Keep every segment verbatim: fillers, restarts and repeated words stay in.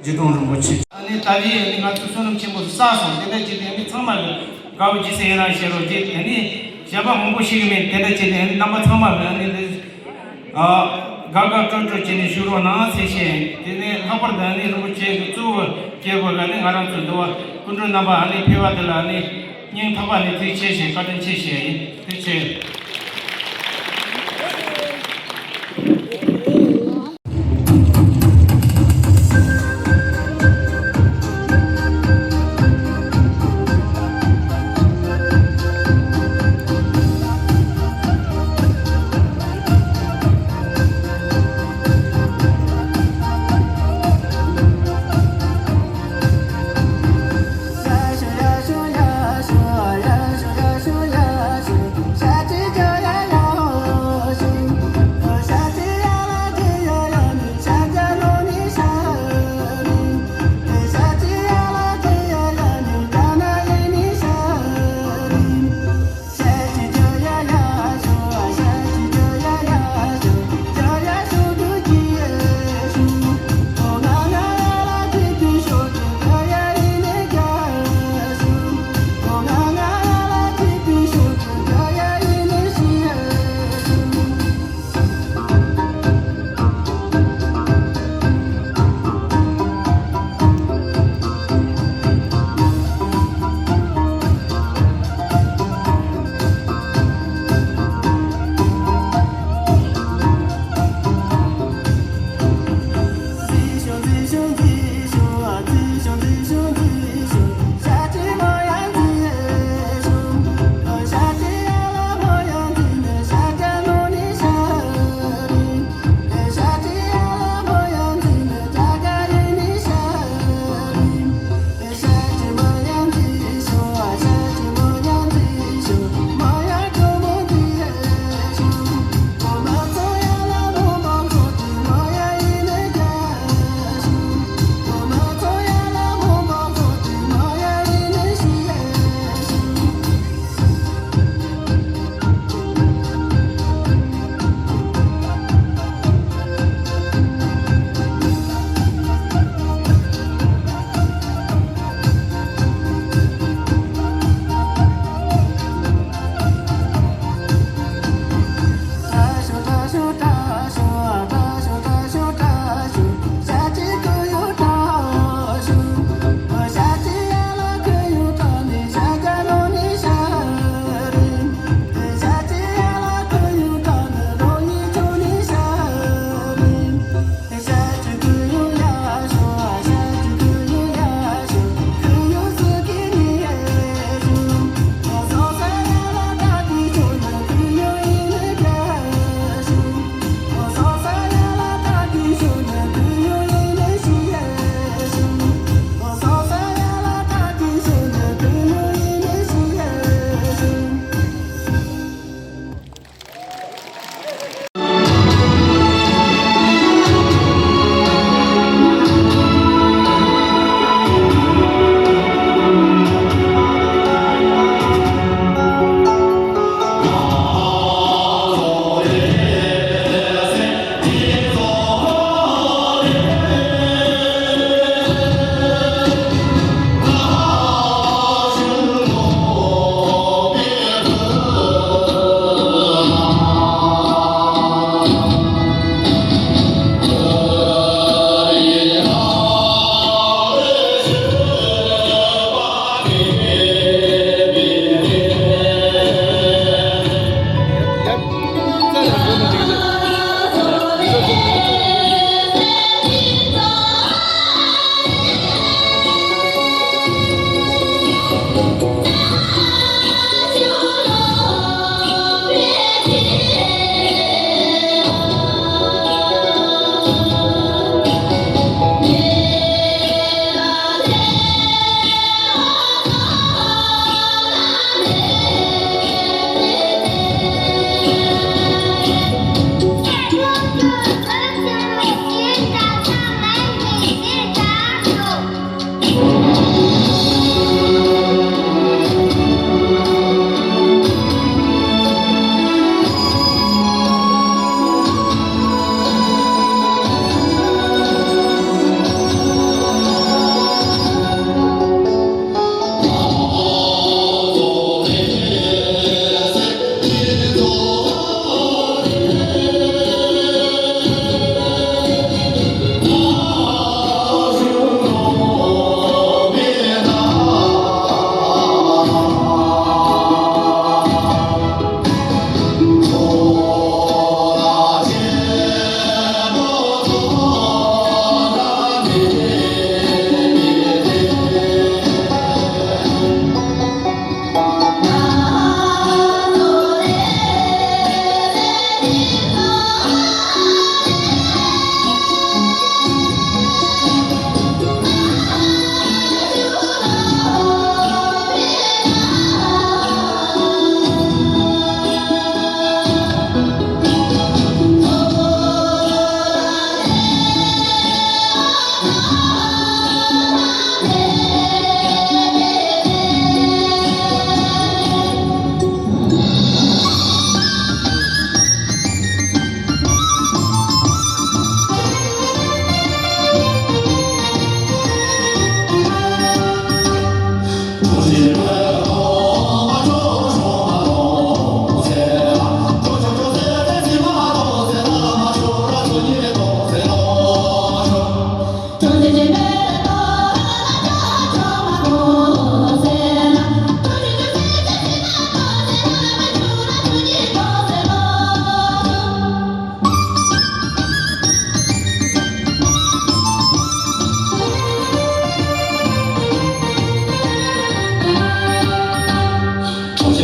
རྗེ་དང་རིན་པོ་ཆེ། ཨ་ནི་ད་རེས་ཨ་ནི་ང་ཚོ་བསོད་ནམས་ཆེན་པོ་བསགས་སོང་། དེ་འདྲ་བྱས་ཏེ་ཨ་ནི་ཚང་མ་གི་དགའ་བོ་ཇི་སྲིད་ཡི་རང་བྱེད་རོགས་བྱེད། ཨ་ནི་གཞན་པ་མང་པོ་ཞིག་མེད། དེ་འདྲ་བྱས་ཏེ་ཨ་ནི་རྣམ་པ་ཚང་མ་གི་ཨ་ནི་དེ་ཨ་དགའ་དགའ་སྤྲོ་སྤྲོ་བྱས་ནས་བཞུགས་རོགས་གནང་ཟེར་བཤད། དེ་ནས་ལྷག་པར་དུ་ཨ་ནི་རིན་པོ་ཆེ་གི་གཙོ་བོ་སྐྱེས་བུ་གི་ཨ་ནི་ང་རང་ཚོ་འདི་བ་སྐུ་མགྲོན་རྣམ་པ་ཨ་ནི་ཕེབས་པ་དེ་ལ་ཨ་ནི་སྙིང་ཐག་པ་ནས་ཐུགས་རྗེ་ཆེ་ཞེས་བཀའ་དྲིན་ཆེ་ཞུ་ཡ་ཡིན། ཐུགས་རྗེ་ཆེ།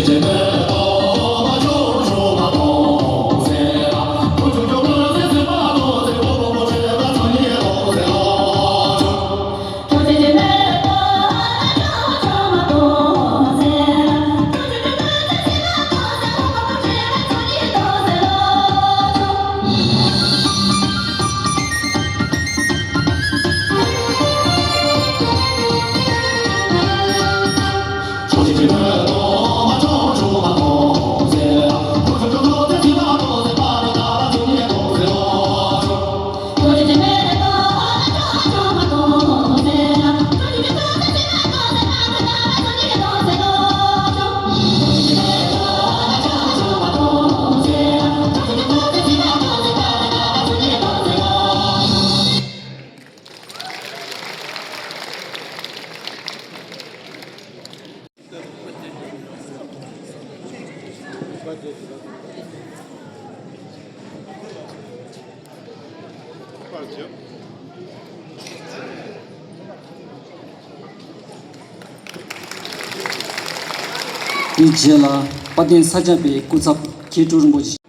དེའི་རྗེས་ལ་དཔལ་ལྡན་ས་སྐྱ་པའི་སྐུ་ཚབ་མཁན་སྤྲུལ་རིན་པོ་ཆེ།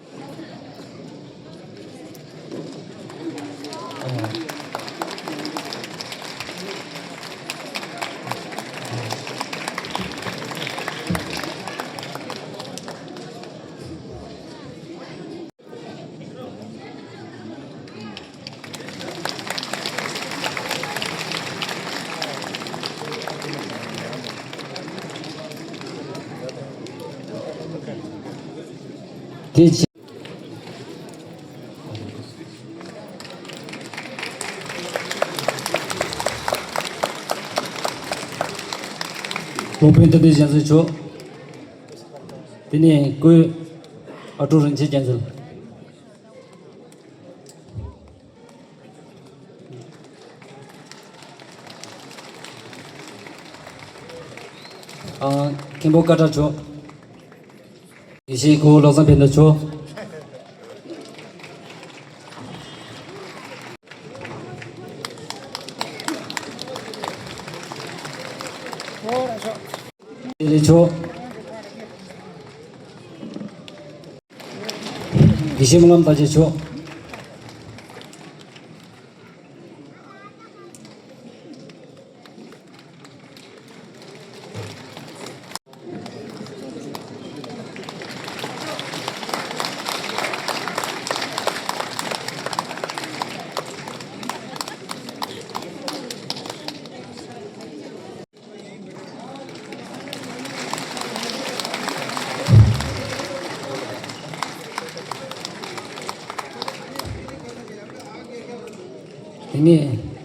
དེ་བྱས། སློབ་དཔོན་ཏི་ཏི་རྒྱལ་མཚན་མཆོག་དེ་ནས་སྐུའི་ཨ་ཀྲུག་རིན་ཆེན་རྒྱལ་མཚན། ཨ། མཁན་པོ་ཀ་ཏྲ་མཆོག་དགེ་བཤེས་ཁོ་བོ་བློ་བཟང་ཕན་བདེ་མཆོག་དེ་ལས་མཆོག་དགེ་བཤེས་སྨོན་ལམ་དར་རྒྱས་མཆོག་དེ་ནས།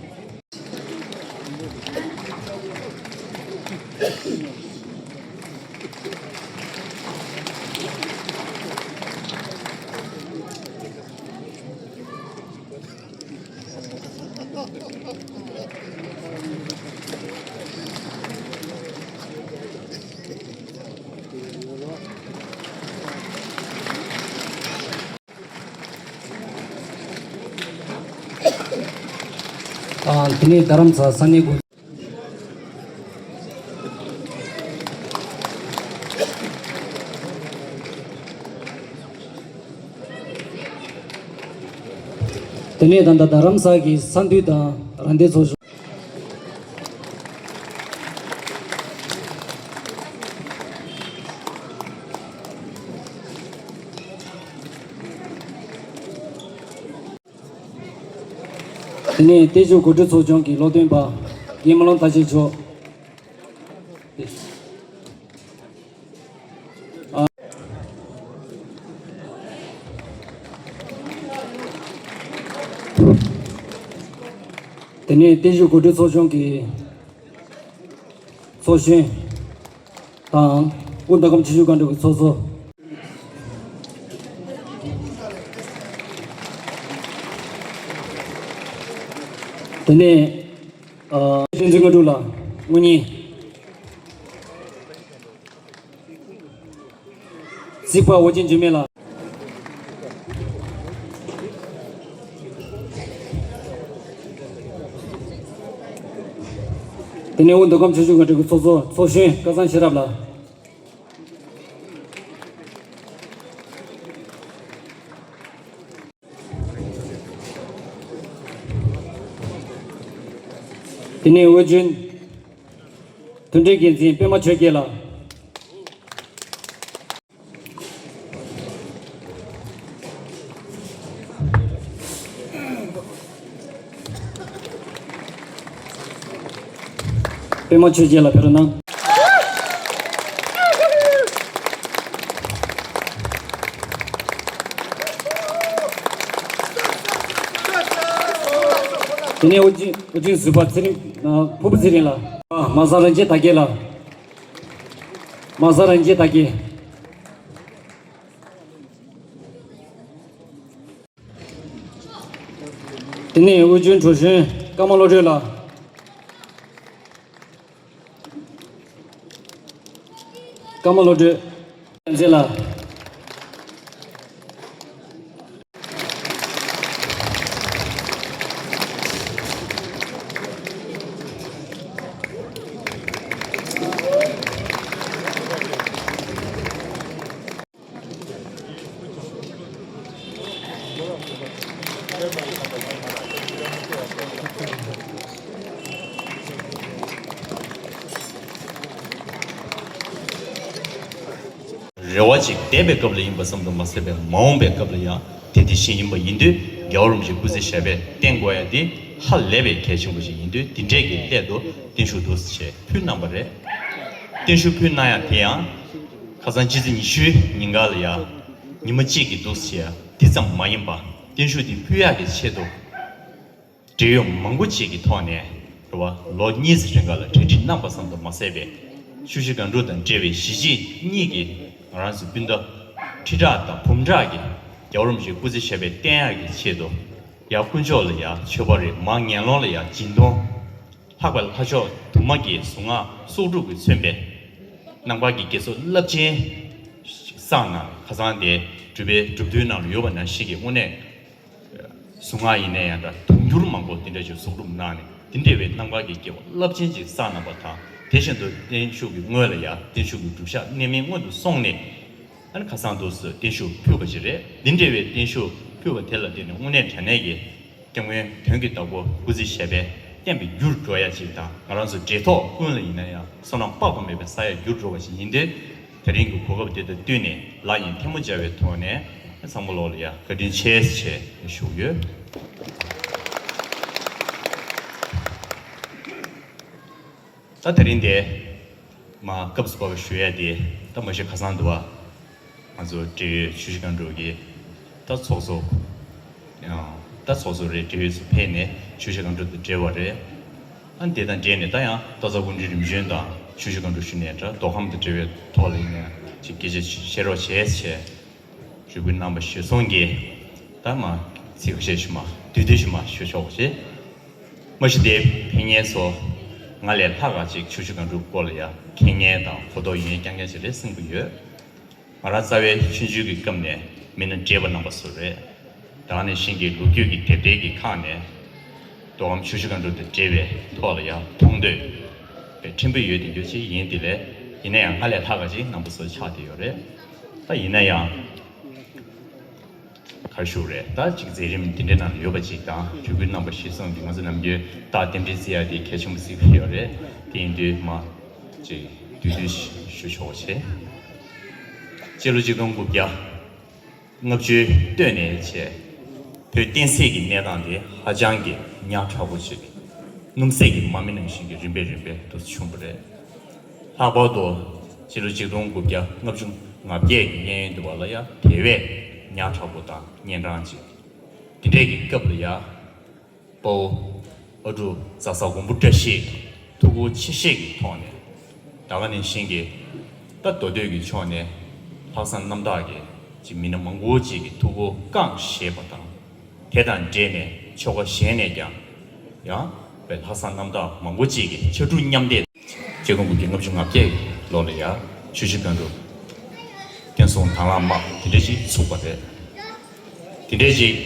ཨ། དེ་ནས་རྡ་རམ་ས་ས་གནས་འགོ། དེ་ནས་ད་ལྟ་རྡ་རམ་ས་གི་ས་འཐུས་དང་རང་བདེན་ཚོགས་གཞོན། དེ་ནས་བསྟན་བཅོས་གོ་སྒྲིག་ཚོགས་ཆུང་གི་སློབ་སྟོན་པ་རྒན་སྨོན་ལམ་དར་རྒྱས་མཆོག་དེ་ནས་བསྟན་བཅོས་གོ་སྒྲིག་ཚོགས་ཆུང་གི་ཚོགས་གཞོན་དང་། དབུས་མདོ་ཁམས་ཆུ་ཤུགས་སྒང་དྲུག་གི་ཚོགས་གཙོ། དེ་ནས་ཨ། བསྟན་འཛིན་དངོས་གྲུབ་ལགས་དངུལ་གཉེར། རྩིག་པ་ཨོ་རྒྱན་འཇིགས་མེད་ལགས། དེ་ནས་དབུས་མདོ་ཁམས་ཆུ་ཤུགས་སྒང་དྲུག་གི་ཚོགས་གཙོ་ཚོགས་གཞོན་སྐལ་བཟང་ཤེས་རབ་ལགས། དེ་ནས་དབུས་རྒྱུན་མཐུན་སྒྲིལ་འགན་འཛིན་པད་མ་ཆོས་རྒྱལ་ལགས། པད་མ་ཆོས་རྒྱལ་ལགས་ཕེབས་རོགས་གནང་། དེ་ནས་དབུ་ཅན་དབུ་ཅན་ཟུར་པ་ཚེ་རིང་ཨ། ཕུར་བུ་ཚེ་རིང་ལགས། ཨ། མ་ས་རང་རྒྱལ་དར་རྒྱས་ལགས། མ་ས་རང་རྒྱལ་དར་རྒྱས། དེ་ནས་དབུས་རྒྱུན་དྲུང་གཞོན་ཀརྨ་བློ་གྲོས་ལགས། ཀརྨ་བློ་གྲོས་བསྟན་འཛིན་ལགས། རེ་བ་ཅིག་འདས་པའི་སྐབས་ལ་ཡིན་པ་ཙམ་དུ་མ་ཟད་པའི་མ་འོངས་པའི་སྐབས་ལ་ཡང་དེ་དེ་བཞིན་ཡིན་པ་ཡིན་དུས། རྒྱལ་བ་རིན་པོ་ཆེ་སྐུ་ཚེ་ཞབས་པད་བརྟན་དགོས་ཡ་དེ་ཧ་ལས་པའི་གལ་ཆེན་པོ་ཞིག་ཡིན་དུས། དེ་འདྲས་ཀྱི་སླད་དུ་བརྟན་བཞུགས་འདུག་སེ་བྱས་ཕུལ་གནང་བ་རེད། བརྟན་བཞུགས་ཕུལ་གནང་ཡ་དེ་ཡང་ཁ་སང་ཕྱི་ཚེས་ཉི་ཤུའི་ཉིན་ག་ལ་ཡ་ཉི་མ་གཅིག་གི་འདུག་སེ་བྱས་ཡ་དེ་ཙམ་མ་ཡིན་པ། བརྟན་བཞུགས་དེ་ཕུལ་ཡག་གི་ཆེད་དུ། འབྲེལ་ཡོད་མང་པོ་ཅིག་གི་ཐོག་ནས་རེད་བ། ལོ་གཉིས་ཙམ་རིང་ག་ལ་གྲ་སྒྲིག་གནང་པ་ཙམ་དུ་མ་ཟད་པའི་ཆུ་བཞི་སྒང་དྲུག་དང་འབྲེལ་བའི་གཞིས་བྱེས་གཉིས་ཀྱི་ང་རང་ཚོའི་སྤུན་ཟླ་ཁྲི་ཕྲག་དང་འབུམ་ཕྲག་གིས་རྒྱལ་བ་རིན་པོ་ཆེའི་སྐུ་ཚེ་ཞབས་པད་བརྟན་ཡག་གི་ཆེད་དུ། ཡར་དཀོན་མཆོག་ལ་ཡར་མཆོད་པ་རེད། མར་ངན་སློང་ལ་ཡར་སྦྱིན་གཏོང་། ལྷག་པར་ལྷ་མཆོག་དུ་མ་གི་གཟུངས་སྔགས་གསོག་སྒྲུབ་ཀྱིས་མཚོན་པའི་ནང་པ་གི་དགེ་ཚོགས་རླབས་ཆེན་བསགས་གནང་། ཁ་སང་དེ་སྒྲུབ་པའི་སྒྲུབ་ཐུན་ནང་ལ་ཡོད་པ་ནང་བཞིན་གྱི་དངོས་གནས། གཟུངས་སྔགས་ཡིན་ན་ཡང་འདྲ། དུང་འགྱུར་མང་པོ་དེ་འདྲ་ཞིག་གསོག་སྒྲུབ་གནང་ནས་དེ་འདྲ་བའི་ནང་པ་གི་དགེ་བ་རླབས་ཆེན་ཅིག་བསགས་གནང་པ་དང་། དེ་བཞིན་དུ་བརྟན་བཞུགས་ཀྱི་སྔོན་ལ་ཡང་བརྟན་བཞུགས་ཀྱི་སྒྲུབ་ཞག་གནད་སྨིན་སྔོན་དུ་སོང་ནས། ཨ་ནི་ཁ་སང་དུས་སུ་བརྟན་བཞུགས་ཕུལ་བ་ཞིག་རེད། དེ་འདྲ་བའི་བརྟན་བཞུགས་ཕུལ་བ་དེ་ལ་བརྟེན་ནས་དངོས་གནས་དྲང་གནས་ཀྱི་སྐྱབས་མགོན་དོན་གྱི་བདག་པོ་སྐུ་ཚེ་ཞབས་པད་བརྟན་པའི་རྒྱུར་འགྲོ་ཡ་ཅིག་དང་། ང་རང་ཚོ་འབྲེལ་ཐོགས་ཀུན་ལ་ཡིན་ན་ཡང་བསོད་ནམས་དཔག་ཏུ་མེད་པའི་བསགས་ཡ་རྒྱུར་འགྲོ་བ་ཞིག་ཡིན་དུས། དེ་རིང་གི་གོ་སྐབས་འདི་དང་བསྟུན་ནས་ལག་གཉིས་ཐལ་མོ་སྦྱར་བའི་ཐོག་ནས་ཚང་མ་ལོག་ལ་ཡ་བཀའ་དྲིན་ཆེ་ཞེས་ཞུ་ཡོད། ད་དེ་རིང་འདི་མ་སྐབས་སུ་བབས་པ་ཞུ་ཡ་འདི་ད་མ་གཞི་ཁ་སང་འདུག་བ། ང་ཚོ་འབྲེལ་ཡོད་ཆུ་བཞི་སྒང་དྲུག་གི་ད་ཚོགས་གཙོ། ཡང་ད་ཚོགས་གཙོ་རེད། འབྲེལ་ཡོད་ཚོ་ཕེབས་ནས་ཆུ་བཞི་སྒང་དྲུག་དང་འབྲེལ་བ་རེད། ཨ་ནི་དེ་དང་འབྲེལ་ནས་ད་ཡང་ལྟ་རྩ་དབུ་འབྱེད་རིམ་བྱོན་དང་ཆུ་བཞི་སྒང་དྲུག་ཞུ་ནས་འདྲ། མདོ་ཁམས་དང་འབྲེལ་བའི་ཐོག་ལ་ཡིན་ནའང་ཅིག་སྐད་ཆ་བཤད་རོགས་བྱས་བྱས། རེ་སྐུལ་གནང་པ་གཞིར་བཟུང་གིས་ད་མ་ཚིག་ཁ་ཤས་ཤིག་མ་བསྡུས་བསྡུས་ཤིག་མ་ཞུ་ཆོག་ཅེས། མ་གཞི་དེ་ཕེབས་མཁན་ཚོ་ང་ལས་ལྷག་ག་ཅིག་ཆུ་བཞི་སྒང་དྲུག་སྐོར་ལ་ཡ་མཁྱེན་མཁན་དང་གོ་རྟོགས་ཡོད་མཁན་རྐྱང་རྐྱང་ཞིག་རེད་བསམ་གྱི་ཡོད། ང་རང་རྩ་བའི་ཆུང་ཆུང་གི་སྐབས་ནས་མི་སྣ་བགྲེས་པ་རྣམ་པ་ཚོ་རེད། ད་ག་ནང་བཞིན་གྱི་ལོ་རྒྱུས་ཀྱི་དེབ་ཐེར་གྱི་ཁག་ནས་མདོ་ཁམས་ཆུ་བཞི་སྒང་དྲུག་དང་འབྲེལ་བའི་ཐོག་ལ་ཡང་མཐོང་ཐོས་པའི་ཕྲན་བུ་ཡོད་དེ་འདྲ་ཅིག་ཡིན། དེ་ལས་ཡིན་ན་ཡང་ང་ལས་ལྷག་ག་ཅིག་རྣམ་པ་ཚོ་ཆགས་བསྡད་ཡོད་རེད། ད་ཡིན་ན་ཡང་ག་རེ་ཞུ་རེད། ད་ཅིག་མཛད་རིམ་འདི་འདྲའི་ནང་ལ་ཡོད་པ་ཅིག་དང་རེ་སྐུལ་གནང་པ་གཞིར་བཟུང་གིས་ང་ཚོ་ནམ་རྒྱུན་རྟགས་རྟེན་འབྲེལ་བརྩི་ཡ་དེ་གལ་ཆེན་པོ་བརྩི་གི་ཡོད་རེད། དེ་ཡིན་དུས་མ་ཅིག་བསྡུས་བསྡུས་ཞུ་ཆོག་བྱས། སྤྱི་ལོ་ཆིག་སྟོང་དགུ་བརྒྱ་ལྔ་བཅུའི་སྟོད་ནས་བྱས། བོད་བསྟན་སྲིད་ཀྱི་གནས་སྟངས་དེ་ཧ་ཅང་གི་ཉག་ཕྲ་པོ་ཅིག་སྣུམ་ཟད་ཀྱི་མ་སྨིན་ནང་བཞིན་གྱི་རིམ་པས་རིམ་པས་འདུག་སེ་བྱུང་བ་རེད། ལྷག་པར་དུ་སྤྱི་ལོ་ཆིག་སྟོང་དགུ་བརྒྱ་ལྔ་བཅུ་ང་བརྒྱད་ཀྱི་གཡས་གཡོན་དུ་བ་ལ་ཡ་དེ་བས་ཉག་ཕྲ་པོ་དང་གཉན་འཕྲང་ཅིག་དེ་འདྲས་ཀྱི་སྐབས་ལ་ཡ། དཔའ་བོ་ཨ་འབྲུག་རྫ་ས་མགོན་པོ་བཀྲ་ཤིས་ཐུགས་ཁུར་ཆེ་བཞེས་ཀྱི་ཐོག་ནས། ད་ག་ནང་བཞིན་གྱི་ད་མདོ་སྟོད་ཀྱི་ཕྱོགས་ནས་ལྷག་བསམ་རྣམ་དག་གིས་ཅིག་མི་སྣ་མང་པོ་ཅིག་གི་ཐུགས་ཁུར་བསྐངས་བཞེས་པ་དང་། དེ་དང་འབྲེལ་ནས་ཕྱོགས་ཁག་གཞན་ནས་ཀྱང་ཡང་བའི་ལྷག་བསམ་རྣམ་དག་མང་པོ་ཅིག་གིས་ཕྱར་གྲུ་མཉམ་འདེགས། ཆིག་སྟོང་དགུ་བརྒྱ་ལྔ་བཅུ་ང་བརྒྱད་ལོ་ལ་ཡ་ཆུ་བཞི་སྒང་དྲུག་བསྟན་སྲུང་དྭང་བླངས་དམག་དེ་འདྲ་ཅིག་ཚུགས་པ་རེད། དེ་འདྲ་ཅིག་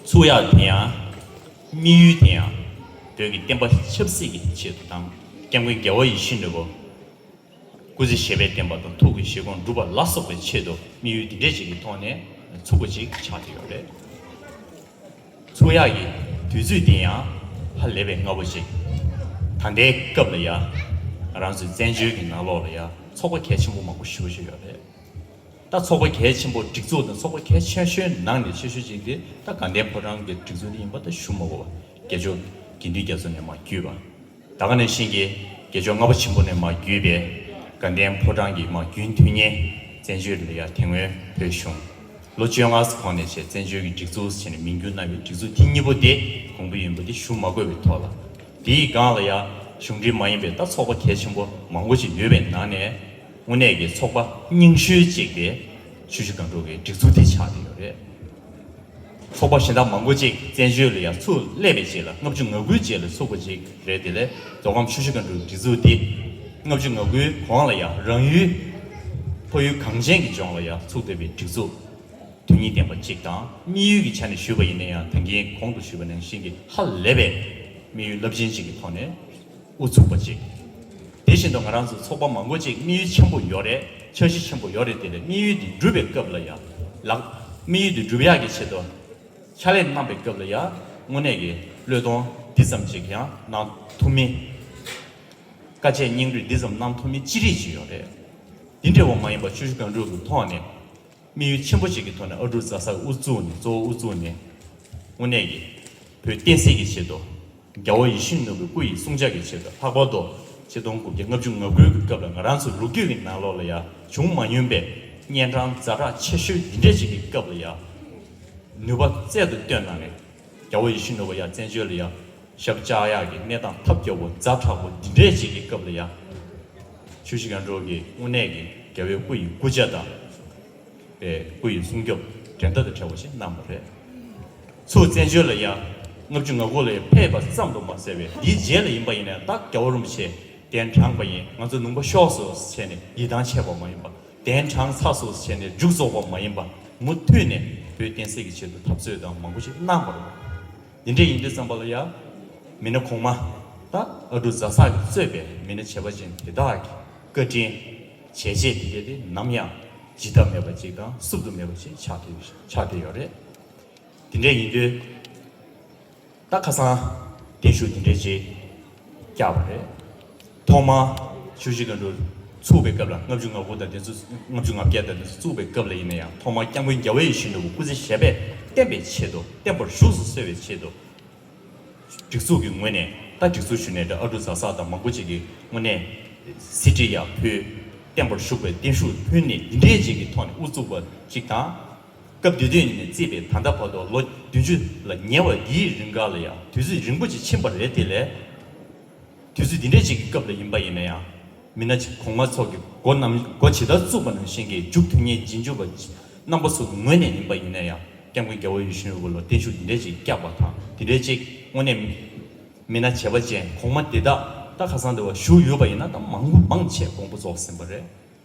ཚུགས་ཡག་དེ་ཡང་། དམིགས་ཡུལ་དེ་ཡང་བོད་ཀྱི་བསྟན་པ་ཆབ་སྲིད་ཀྱི་ཆེད་དུ་དང་། སྐྱབས་མགོན་རྒྱལ་བ་ཡིད་བཞིན་ནོར་བུ་སྐུ་ཚེ་ཞབས་པད་བརྟན་པ་དང་ཐུགས་ཀྱི་བཞེད་དགོངས་འགྲུབ་པ་ལ་སོགས་པའི་ཆེད་དུ་དམིགས་ཡུལ་འདི་འདྲས་ཅིག་གི་ཐོག་ནས་ཚུགས་པ་ཅིག་ཆགས་བསྡད་ཡོད་རེད། ཚུགས་ཡག་གི་དུས་ཚོད་དེ་ཡང་ཧ་ལས་པའི་སྔ་པོ་ཅིག་ད་ལྟའི་སྐབས་ལ་ཡ། ང་རང་ཚོའི་བཙན་བྱོལ་གྱི་ནང་ལོགས་ལ་ཡ་ཚོགས་པ་གལ་ཆེན་པོ་མང་པོ་ཞེ་པོ་ཞིག་ཡོད་རེད། ད་ཚོགས་པ་གལ་ཆེན་པོ་སྒྲིག་འཛུགས་དང་ཚོགས་པ་གལ་ཆེ་ཤོས་ནང་ནས་ཆེ་ཤོས་ཅིག་དེ་ད་དགའ་ལྡན་ཕོ་བྲང་གི་སྒྲིག་འཛུགས་དེ་ཡིན་པ་ད་ཞུ་མ་དགོས་པ། དགེ་ཕྱོགས་དགེ་འདུན་རྒྱ་མཚོ་ནས་མར་བརྒྱུད་པ། ད་ག་ནང་བཞིན་གྱི་དགེ་ཕྱོགས་ལྔ་པ་ཆེན་པོ་ནས་མར་བརྒྱུད་པའི་དགའ་ལྡན་ཕོ་བྲང་གི་མར་རྒྱུན་མཐུད་མཁན་བཙན་བྱོལ་ལ་ཡ་དེ་སྔོན་བོད་གཞུང་ལོ་བཅོ་ལྔ་གོང་ནས་བྱས་བཙན་བྱོལ་གྱི་སྒྲིག་འཛུགས་བྱས་ནས་མིང་བསྒྱུར་གནང་བའི་སྒྲིག་འཛུགས་དེ་གཉིས་པོ་དེ་གོང་བུ་ཡིན་པ་དེ་ཞུ་མ་དགོས་པའི་ཐོག་ལ། དེའི་སྒང་ལ་ཡ་གཞུང་འབྲེལ་མ་ཡིན་པའི་ད་ཚོགས་པ་གལ་ཆེན་པོ་མང་པོ་ཞིག་ཡོད་པའི་ནང་ནས་དངོས་གནས་ཀྱི་ཚོགས་པ་རྙིང་ཤོས་གཅིག་དེ་ཆུ་བཞི་སྒང་དྲུག་གི་སྒྲིག་འཛུགས་དེ་ཆགས་བསྡད་ཡོད་རེད། ཚོགས་པ་གཞན་དག་མང་པོ་ཅིག་བཙན་བྱོལ་ལ་ཡང་ཚུར་སླེབས་པའི་རྗེས་ལ་ལྔ་བཅུ་ང་དགུའི་རྗེས་ལ་ཚུགས་པ་ཅིག་རེད། དེ་ལས་མདོ་ཁམས་ཆུ་བཞི་སྒང་དྲུག་སྒྲིག་འཛུགས་འདི་ལྔ་བཅུ་ང་དགུའི་གོང་ལ་ཡང་རང་ཡུལ་ཕ་ཡུལ་གངས་ཅན་གྱི་ལྗོངས་ལ་ཡང་ཚུགས་བསྡད་པའི་སྒྲིག་འཛུགས་དོན་སྙིང་ལྡན་པ་ཅིག་དང་། དམིགས་ཡུལ་གྱི་ཆ་ནས་ཞུས་པ་ཡིན་ན་ཡང་ད་གིན་གོང་དུ་ཞུས་པ་ནང་བཞིན་གྱི་ཧ་ལས་པའི་དམིགས་ཡུལ་རླབས་ཆེན་ཅིག་གི་ཐོག་ནས་དབུ་ཚུགས་པ་ཅིག་དེ་བཞིན་དུ་ང་རང་ཚོ་ཚོགས་པ་མང་པོ་ཅིག་དམིགས་ཡུལ་ཆེན་པོ་ཡོད་རེད། འཆར་གཞི་ཆེན་པོ་ཡོད་རེད། དེ་ལས་དམིགས་ཡུལ་འདི་འགྲུབ་པའི་སྐབས་ལ་ཡང་ལག་དམིགས་ཡུལ་འདི་འགྲུབ་ཡག་གི་ཆེད་དུ་ཕྱག་ལས་གནང་པའི་སྐབས་ལ་ཡང་དངོས་གནས་ཀྱི་བློས་གཏོང་འདི་ཙམ་ཅིག་ཡང་གནང་ཐུབ་མིན། དཀའ་སྤྱད་སྙིང་རུས་འདི་ཙམ་གནང་ཐུབ་མིན་ཅི་རིགས་ཅིག་ཡོད་རེད། འདི་འདྲ་བ་མ་ཡིན་པར་ཆུ་བཞི་སྒང་དྲུག་གི་ཐོག་ནས་དམིགས་ཡུལ་ཆེན་པོ་ཅིག་གི་ཐོག་ནས་ཨ་འབྲུག་རྫ་ས་དབུ་བཙུགས་ནས་གཙོ་བོ་དབུ་བཙུགས་ནས་དངོས་གནས་ཀྱི་བོད་བསྟན་སྲིད་ཀྱི་ཆེད་དུ། རྒྱལ་བ་ཡིད་བཞིན་ནོར་བུའི་སྐུ་ཡི་སྲུང་བྱ་གི་ཆེད་དུ། ལྷག་པར་དུ་ཆིག་སྟོང་དགུ་བརྒྱ་ལྔ་བཅུ་ང་དགུ་གི་སྐབས་ལ་ང་རང་ཚོ་ལོ་རྒྱུས་ཀྱི་ནང་ལོགས་ལ་ཡང་བྱུང་མ་མྱོང་པའི་གཉན་འཕྲང་ཛ་དྲག་ཆེ་ཤོས་འདི་འདྲས་ཅིག་གི་སྐབས་ལ་ཡང་ནུས་པ་རྩལ་དུ་བཏོན་གནང་ནས་རྒྱལ་བ་ཡིད་བཞིན་ནོར་བུ་ཡང་བཙན་བྱོལ་ལ་ཡང་ཞབས་བཅགས་ཡག་གི་གནས་སྟངས་ཐབས་སྐྱོ་བོ་ཛ་དྲག་པོ་འདི་འདྲས་ཅིག་གི་སྐབས་ལ་ཡང་ཆུ་བཞི་སྒང་དྲུག་གི་དངོས་གནས་ཀྱི་རྒྱལ་བའི་སྐུ་ཡི་སྐུ་ཕྱྭ་དང་། པའི་སྐུ་ཡི་སྲུང་སྐྱོབ་འགྲན་ཟླ་དང་བྲལ་བ་ཞིག་གནང་བ་རེད། ཚུར་བཙན་བྱོལ་ལ་ཡང་ལྔ་བཅུ་ང་དགུ་ལ་ཡང་ཕེབས་པ་ཙམ་དུ་མ་ཟད་པའི་འདིའི་རྗེས་ལ་ཡིན་པ་ཡིན་ན་ད་རྒྱལ་བ་རིན་པོ་ཆེ་གདན་དྲངས་པ་ཡིན། ང་ཚོ་ལུང་པ་ཤོག་སོ་ཟེར་ནས་ཡིད་ཐང་ཆད་པ་མ་ཡིན་པ། གདན་དྲངས་ཚར་སོ་ཟེར་ནས་མཇུག་རྫོགས་པ་མ་ཡིན་པ། མུ་མཐུད་ནས་བོད་བསྟན་སྲིད་ཀྱི་ཆེད་དུ་འཐབ་རྩོད་དང་མང་པོ་ཞིག་གནང་བ་རེད། འདི་འདྲ་ཡིན་དུས་ཙམ་པ་ལ་ཡང་མི་སྣ་གོང་མ་ད་ཨ་འབྲུག་རྫ་ས་གིས་གཙོས་པའི་མི་སྣ་བྱེད་པ་ཅན་དེ་དག་གི་བཀའ་དྲིན་བྱས་རྗེས་དེ་གས་དེ་ནམ་ཡང་བརྗེད་ཐབས་མེད་པ་ཅིག་དང་བསུབ་ཐབས་མེད་པ་ཅིག་ཆགས་བསྡད་ཆགས་བསྡད་ཡོད་རེད། དེ་འདྲ་ཡིན་དུས་ད་ཁ་སང་བརྟན་བཞུགས་དེ་འདྲ་ཅིག་བསྐྱངས་པ་རེད། ཐོག་མར་ཆུ་བཞི་སྒང་དྲུག་ཚུགས་པའི་སྐབས་ལ་ལྔ་བཅུ་ང་དགུ་དང་དེ་ཚོ་ལྔ་བཅུ་ང་བརྒྱད་དང་དེ་ཚོ་བཙུགས་པའི་སྐབས་ལ་ཡིན་ན་ཡང་ཐོག་མར་སྐྱབས་མགོན་རྒྱལ་བ་ཡིད་བཞིན་ནོར་བུ་སྐུ་ཚེ་ཞབས་པད་བརྟན་པའི་ཆེད་དུ་བརྟན་པར་བཞུགས་སུ་གསོལ་བའི་ཆེད་དུ། སྒྲིག་འཛུགས་ཀྱི་ངོས་ནས་ད་སྒྲིག་འཛུགས་ཞུས་ནས་ད་ཨ་འབྲུག་རྫ་ས་དང་མང་པོ་ཅིག་གི་དངོས་གནས་གཟི་བརྗིད་ཡར་ཕུལ། བརྟན་པར་བཞུགས་པའི་བརྟན་བཞུགས་ཕུལ་ནས་འདི་འདྲའི་ཅིག་གི་ཐོག་ནས་དབུ་བཙུགས་པ་ཅིག་དང་། སྐབས་དེ་དུས་ནས་བརྩིས་པའི་ད་ལྟ་བར་དུ་ལོ་བདུན་ཅུ་ལ་ཉེ་བ་འདིའི་རིང་ག་ལ་ཡང་དུས་ཚོད་རིང་པོ་ཅིག་ཕྱིན་པ་རེད། དེ་ལས་དུས་ཚོད་འདི་འདྲའི་ཅིག་གི་སྐབས་ལ་ཡིན་པ་ཡིན་ན་ཡང་། མི་སྣ་གོང་མ་ཚོ་གི་འགོ་རྣམ་འགོ་ཇི་ལྟར་བཙུགས་པ་ནང་བཞིན་གྱི་མཇུག་མཐུད་མཁན་རྗེས་འཇུག་པ་རྣམ་པ་ཚོ་གི་ངོས་ནས་ཡིན་པ་ཡིན་ན་ཡང་སྐྱབས་མགོན་རྒྱལ་བ་ཡིད་བཞིན་ནོར་བུ་ལ་བརྟན་བཞུགས་འདི་འདྲའི་ཅིག་བསྐྱངས་པ་དང་། འདི་འདྲའི་ཅིག་དངོས་གནས་མི་སྣ་བྱེད་པ་ཅན་གོང་མ་དེ་དག་ད་ཁ་སང་དེ་བ་བཞུགས་ཡོད་པ་ཡིན་ན་ད་མང་པོ་མང་ཆེ་དགོངས་པ་རྫོགས་ཟིན་པ་རེད།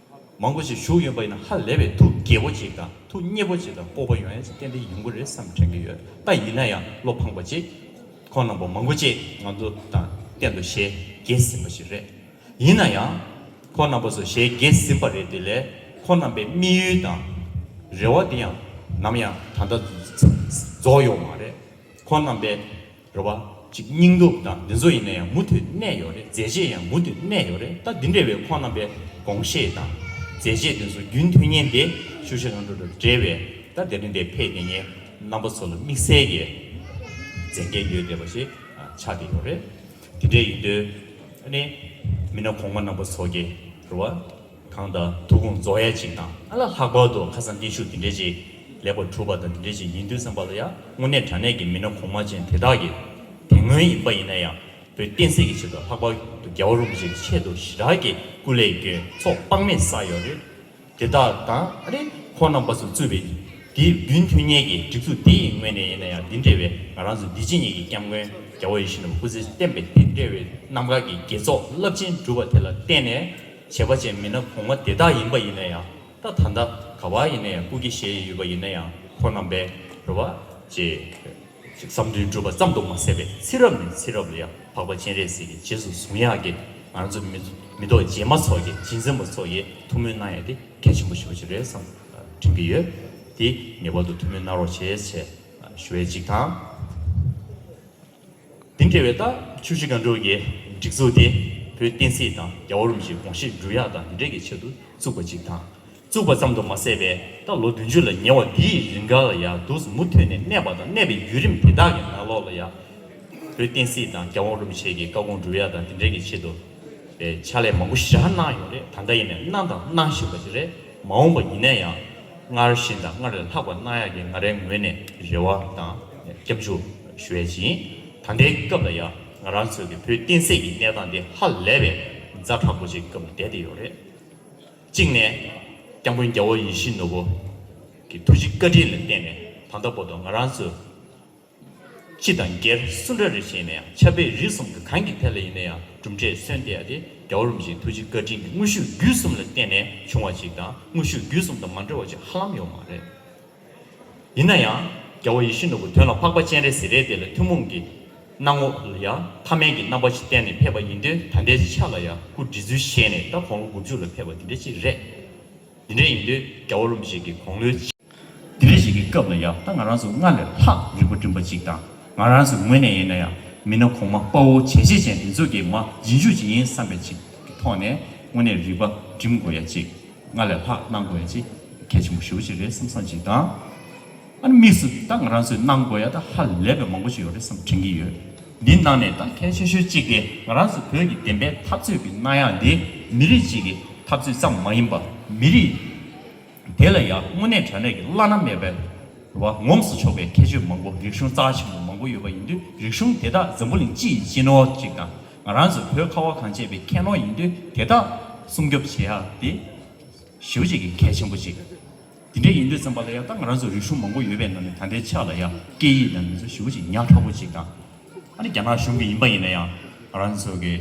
མང་པོ་ཞིག་བཞུགས་ཡོད་པ་ཡིན་ན་ཧ་ལས་པའི་ཐུགས་དགྱེས་པོ་ཅིག་དང་ཐུགས་མཉེས་པོ་ཅིག་དང་སྤོབས་པ་ཡོང་ཡ་ཅིག་ཏན་ཏན་ཡོང་གི་རེད་བསམ་དྲན་གྱི་ཡོད། ད་ཡིན་ན་ཡང་བློ་ཕངས་པ་ཅིག་ཁོང་རྣམ་པ་མང་པོ་ཅིག་ང་ཚོ་དང་གཏན་དུ་ཞལ་གྱེས་ཟིན་པ་ཞིག་རེད། ཡིན་ན་ཡང་ཁོང་རྣམ་པ་ཚོ་ཞལ་གྱེས་ཟིན་པ་རེད། དེ་ལས་ཁོང་རྣམ་པའི་དམིགས་ཡུལ་དང་རེ་བ་དེ་ཡང་ནམ་ཡང་ད་ལྟ་རྫོགས་ཡོད་མ་རེད། ཁོང་རྣམ་པའི་རེ་བ་ཅིག་སྙིང་སྟོབས་དང་འདི་ཚོ་ཡིན་ན་ཡང་མུ་མཐུད་གནས་ཡོད་རེད། མཛད་རྗེས་ཡང་མུ་མཐུད་གནས་ཡོད་རེད། ད་འདི་འདྲ་བའི་ཁོང་རྣམ་པའི་དགོངས་བཞེད་དང་མཛད་རྗེས་འདི་ཚོ་རྒྱུན་མཐུད་མཁན་དེ་ཆུ་བཞི་སྒང་དྲུག་དང་འབྲེལ་བའི་ད་དེ་རིང་འདིར་ཕེབས་བསྡད་མཁན་རྣམ་པ་ཚོ་ལ་དམིགས་བསལ་གྱི་མཛད་འགན་ཡོད་བསྡད་པ་ཞིག་ཆགས་བསྡད་ཡོད་རེད། དེ་འདྲ་ཡིན་དུས་ཨ་ནི་མི་སྣ་གོང་མ་རྣམ་པ་ཚོ་གི་རེ་བ་གང་དང་ཐུགས་དགོངས་རྫོགས་ཡ་ཅིག་དང་། ཨ་ལ་ལྷག་པར་དུ་ཁ་སང་བརྟན་བཞུགས་འདི་འདྲ་ཅིག་ལེགས་པར་གྲུབ་པ་དང་འདི་འདྲ་ཅིག་ཡིན་དུས་ཙམ་པ་ལ་ཡང་དངོས་གནས་དྲང་གནས་ཀྱི་མི་སྣ་གོང་མ་ཅན་དེ་དག་གི་དེ་སྔོན་ཡིན་པ་ཡིན་ན་ཡང་བོད་བསྟན་སྲིད་ཀྱི་ཆེད་དུ་ལྷག་པར་དུ་རྒྱལ་བ་རིན་པོ་ཆེ་གི་ཆེད་དུ་ཞེ་དྲག་གི་སྐུ་ལས་བསྐྱོན་ཚོགས་དཔག་མེད་བསགས་ཡོད་རེད། དེ་དག་དང་ཨ་ནི་ཁོང་རྣམ་པ་ཚོ་གཙོས་པའི་དེའི་རྒྱུན་མཐུད་མཁན་གྱི་སྒྲིག་འཛུགས་དེ་ཡི་ངོས་ནས་ཡིན་ན་ཡང་འདི་འདྲ་བའི་ང་རང་ཚོ་འདི་ཕྱི་གཉིས་ཀྱི་སྐྱབས་མགོན་རྒྱལ་བ་ཡིད་བཞིན་ནོར་བུ་སྐུ་ཚེ་བརྟན་པའི་དེ་འདྲ་བའི་རྣམ་དཀར་གྱི་དགེ་ཚོགས་རླབས་ཆེན་གྲུབ་པ་དེ་ལ་བརྟེན་ནས་བྱས་པ་ཅན་མི་སྣ་གོང་མ་དེ་དག་ཡིན་པ་ཡིན་ན་ཡང་། ད་ད་ལྟ་ག་བ་ཡིན་ན་ཡང་སྐུ་སྐྱེ་བཞེས་ཡོད་པ་ཡིན་ན་ཡང་ཁོང་རྣམ་པའི་རེ་བ་ཅེས་བསམ་དོན་འགྲུབ་པ་ཙམ་དུ་མ་ཟད་པའི་ཚེ་རབས་ནས་ཚེ་རབས་ལ་ཡང་འཕགས་པ་སྤྱན་རས་གཟིགས་ཀྱི་རྗེས་སུ་བཟུང་ཡག་གི་ང་ཚོ་མི་མི་ཐོག་རྗེས་མ་ཚོ་གི་རྗེས་འཛིན་པ་ཚོ་གི་ཐུགས་སྨོན་གནང་ཡག་དེ་གལ་ཆེན་པོ་ཞེ་པོ་ཅིག་རེད་བསམ་དྲན་གྱི་ཡོད། དེ་ངེས་པར་དུ་ཐུགས་སྨོན་གནང་རོགས་བྱེད་ཅེས་ཞུ་བའི་གཅིག་དང་། དེ་འབྲེལ་བའི་ད་ཆུ་བཞི་སྒང་དྲུག་གི་ སྒྲིག་འཛུགས་དེ་བོད་བསྟན་སྲིད་དང་རྒྱལ་བ་རིན་པོ་ཆེའི་དགོངས་བཞེད་སྒྲུབ་ཡག་དང་འདི་འདྲའི་གི་ཆེད་དུ་བཙུགས་པ་ཅིག་དང་། བཙུགས་པ་ཙམ་དུ་མ་ཟད་པའི་ད་ལོ་བདུན་ཅུ་ལ་ཉེ་བ་འདིའི་རིང་ག་ལ་ཡང་འདུག་སེ་མུ་མཐུད་ནས་གནས་པ་དང་གནས་པའི་བརྒྱུད་རིམ་དེ་དག་གི་ནང་ལོགས་ལ་ཡང་བོད་བསྟན་སྲིད་དང་རྒྱལ་བ་རིན་པོ་ཆེ་གི་བཀའ་དགོངས་སྒྲུབ་ཡག་དང་འདི་འདྲའི་གི་ཆེད་དུ་པའི་ཕྱག་ལས་མང་པོ་ཞེ་དྲག་གནང་ཡོད་རེད། ད་ལྟ་ཡིན་ནའི་གནང་དང་གནང་བཞིན་པ་ཞིག་རེད། མ་འོངས་པ་ཡིན་ན་ཡང་སྔར་བཞིན་དང་སྔར་ལས་ལྷག་པ་གནང་ཡག་གི་ང་རའི་ངོས་ནས་རེ་བ་དང་སྐྱབས་འཇུག་ཞུ་ཡས་ཅིག་ཡིན། ད་ལྟའི་སྐབས་ལ་ཡང་ང་རང་ཚོའི་གི་བོད་བསྟན་སྲིད་ཀྱི་གནས་སྟངས་འདི་ཧ་ལས་པའི་ཛ་དྲག་པོ་ཅིག་སྐབས་ལ་བསྡད་དེ་ཡོད་རེད། གཅིག་ནས་སྐྱབས་མགོན་རྒྱལ་བ་ཡིད་བཞིན་ནོར་བུ་གི་ཐུགས་རྗེ་བཀའ་དྲིན་ལ་བརྟེན་ནས་ད་ལྟ་བར་དུ་ང་རང་ཚོ་སྤྱི་དང་སྒེར་སུ་འདྲ་རེ་བྱས་ནས་ཡང་ཆབ་དཔལ་རིག་གསུམ་གྱི་གང་གི་ཐད་ལ་ཡིན་ན་ཡང་གྲུབ་འབྲས་སོན་ཏེ་ཡ་དེ་རྒྱལ་བ་རིན་པོ་ཆེའི་ཐུགས་རྗེ་བཀའ་དྲིན་གྱི་དངོས་ཤུགས་བརྒྱུད་གསུམ་ལ་བརྟེན་ནས་བྱུང་བ་ཅིག་དང་། དངོས་ཤུགས་བརྒྱུད་གསུམ་དང་མ་འབྲེལ་བ་ཅིག་ཧ་ལམ་ཡོད་མ་རེད། ཡིན་ན་ཡང་རྒྱལ་བ་ཡིད་བཞིན་ནོར་བུ་དོན་ལ་འཕགས་པ་སྤྱན་རས་གཟིགས་རེད་དེ་ལ་ཐུན་མོང་གི་སྣང་ངོ་ལ་ཡང་ཐ་མལ་གྱི་རྣམ་པ་ཞིག་བསྟན་ནས་ཕེབས་པ་ཡིན་དུས་ད་ལྟའི་ཆ་ལ་ཡང་སྐུ་བྲི་ཚུལ་བཞེས་ནས་ད་དགུང་ལོ་དགུ་བཅུ་ལ་ཕེབས་པ་འདི་འདྲ་ཅིག་རེད། འདི་འདྲ་ཡིན་དུས་རྒྱལ་བ་རིན་པོ་ཆེ་གི་དགུང་ལོའི་འདི་འདྲ་ཞིག་གི་སྐབས་ལ་ཡང་ད་ང་རང་ཚོ་སྔར་ལས་ལྷག་རིག་པ་བསྒྲིམས་པ་ཅིག་དང་། ང་རང་ཚོའི་ངོས་ནས་ཡིན་ན་ཡང་མི་སྣ་གོང་མ་དཔའ་བོ་བྱས་རྗེས་ཅན་དེ་ཚོ་གི་མ་རྗེས་འཇུག་ཅིག་ཡིན་བསམ་པའི་ཅིག་གི་ཐོག་ནས་དངོས་གནས་རིག་པ་བསྒྲིམ་དགོས་ཡ་ཅིག་སྔར་ལས་ལྷག་གནང་དགོས་ཡ་ཅིག་གལ་ཆེན་པོ་ཞེ་པོ་ཅིག་རེད་བསམ་བསམ་ཅིག་དང་། ཨ་ནི་དམིགས་སུ་ད་ང་རང་ཚོས་གནང་དགོས་ཡ་ད་ཧ་ལས་པའི་མང་པོ་ཞིག་ཡོད་རེད་བསམ་དྲན་གྱི་ཡོད། འདི་ནང་ནས་ད་གལ་ཆེ་ཤོས་གཅིག་དེ་ང་རང་ཚོ་བོད་ཀྱི་བདེན་པའི་འཐབ་རྩོད་ཀྱི་གནང་ཡག་འདི་མི་རིགས་གཅིག་གི་འཐབ་རྩོད་ཙམ་མ་ཡིན་པ། མི་རིགས་དེ་ལ་ཡང་དངོས་གནས་དྲང་གནས་ཀྱི་བླ་ན་མེད་པའི་རེད་བ། ངོམས་སུ་ཆོག་པའི་ཁྱད་ཆོས་མང་པོ། རིག་གཞུང་རྩ་ཆེན་པོ་མང་པོ་ཡོད་པ་ཡིན་དུས། རིག་གཞུང་དེ་དག་འཛམ་བུ་གླིང་སྤྱི་ཡི་སྤྱི་ནོར་གཅིག་དང་། ང་རང་ཚོ་བོད་ཁ་བ་གངས་ཅན་པའི་ཁྱད་ནོར་ཡིན་དུས། དེ་དག་སྲུང་སྐྱོབ་བྱེད་ཡག་དེ་ཞེ་པོ་ཅིག་གི་གལ་ཆེན་པོ་ཅིག་དེ་འདྲ་ཡིན་དུས་ཙམ་པ་ལ་ཡང་ད་ང་རང་ཚོ་རིག་གཞུང་མང་པོ་ཡོད་པའི་ནང་ནས་ད་ལྟའི་ཆ་ལ་ཡང་སྐད་ཡིག་དང་མི་ཚོ་ཞེ་པོ་ཅིག་ཉག་ཕྲ་པོ་ཅིག་དང་། ཨ་ནི་རྒྱ་ནག་གཞུང་གི་ཡིན་པ་ཡིན་ན་ཡང་ང་རང་ཚོ་གི་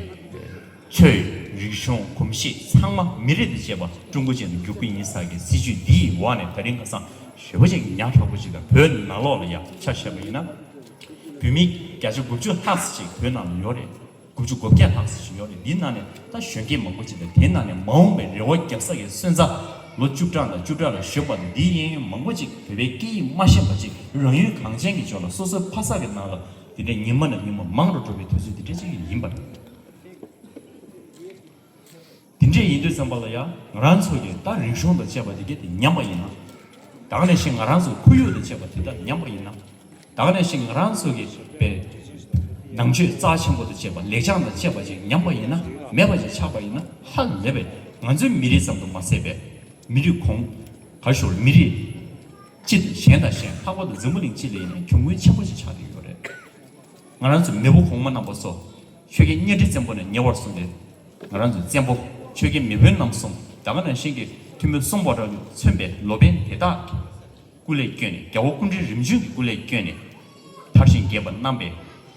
ཆོས་རིག་གཞུང་གོམས་གཤིས་ཚང་མ་མི་རིགས་དང་བཅས་པ་ཀྲུང་གོ་ཅན་དུ་འགྱུར་གྱི་ཡིན་ཟེར་གི་སྲིད་བྱུས་འདིའི་འོག་ནས་ད་རིང་ཁ་སང་ཞེ་པོ་ཅིག་ཉག་ཕྲ་པོ་ཅིག་དང་། བོད་ནང་ལོགས་ལ་ཡང་ཆ་བཞག་པ་ཡིན་ན་བོད་མི་བརྒྱ་ཆ་དགུ་བཅུ་ལྷག་ཙམ་ཅིག་བོད་ནང་ལ་ཡོད་རེད། དགུ་བཅུ་གོ་བརྒྱད་ལྷག་ཙམ་ཞིག་ཡོད་རེད། འདིའི་ནང་ནས་ད་གཞོན་སྐྱེས་མང་པོ་ཅིག་དང་། དེའི་ནང་ནས་མ་འོངས་པའི་རེ་བ་རྒྱག་ས་གི་སོན་རྩ་ལོ་བཅུ་ཕྲག་དང་བཅུ་ཕྲག་ལ་གཞོན་པ་དང་། འདིའི་གཡས་གཡོན་མང་པོ་ཅིག་བོད་པའི་སྐད་ཡིག་མ་ཤེས་པ་ཅིག་རང་ཡུལ་གངས་ཅན་གྱི་ལྗོངས་ལ་སོ་སོའི་ཕ་ས་གི་ནང་ལ་འདི་འདྲའི་ཉི་མ་ནས་ཉི་མ་མང་རུ་འགྲོ་བའི་དུས་ཚོད་འདི་འདྲ་ཅིག་ཡིན་པ་རེད། དེ་འདྲས་ཡིན་དུས་ཙམ་པ་ལ་ཡང་ང་རང་ཚོ་གི་ད་རིག་གཞུང་དང་བཅས་པ་དེ་གས་དེ་ཉམས་པ་ཡིན་ན། ད་ག་ནང་བཞིན་ང་རང་ཚོ་ཁོར་ཡུག་དང་བཅས་པ་དེ་དག་ཉམས་པ་ཡིན་ན། ད་ག་ནང་བཞིན་ང་རང་ཚོ་གི་པའི་ནང་ཆོས་རྩ་ཆེན་པོ་དང་བཅས་པ། ལེགས་བྱང་དང་བཅས་པ་ཅིག་ཉམས་པ་ཡིན་ན། མེད་པ་ཅིག་ཆགས་པ་ཡིན་ན། ཧ་ལས་པའི་ང་ཚོའི་མི་རིགས་ཙམ་དུ་མ་ཟད་པའི་མི་རིགས་གོང་ག་ཞོར་མི་རིགས་སྤྱི་དང་གཞན་དང་གཞན། ལྷག་པར་དུ་འཛམ་བུ་གླིང་སྤྱི་ལ་ཡིན་ན་གྱོང་གུན་ཆེན་པོ་ཅིག་ཆགས་བསྡད་ཡོད་རེད། ང་རང་ཚོ་མེས་པོ་གོང་མ་རྣམ་པ་ཚོ་ཆོས་རྒྱལ་གཉའ་ཁྲི་བཙན་པོ་ནས་ཉེ་བར་བཟུང་སྟེ། ང་རང་ཚོའི་བཙན་པོ་ཆོས་རྒྱལ་མེས་དབོན་རྣམ་གསུམ། ད་ག་ནང་བཞིན་གྱི་ཐུ་མི་སུམ་པ་རབ་ཏུ་མཚོན་པའི་ལོ་པཎ་དེ་དག་གི་སྐུ་ལས་བསྐྱོན་ནས། རྒྱལ་བ་སྐུ་ཕྲེང་རིམ་བྱོན་གྱི་སྐུ་ལས་བསྐྱོན་ནས་དར་ཞིང་རྒྱས་པར་གནང་བའི་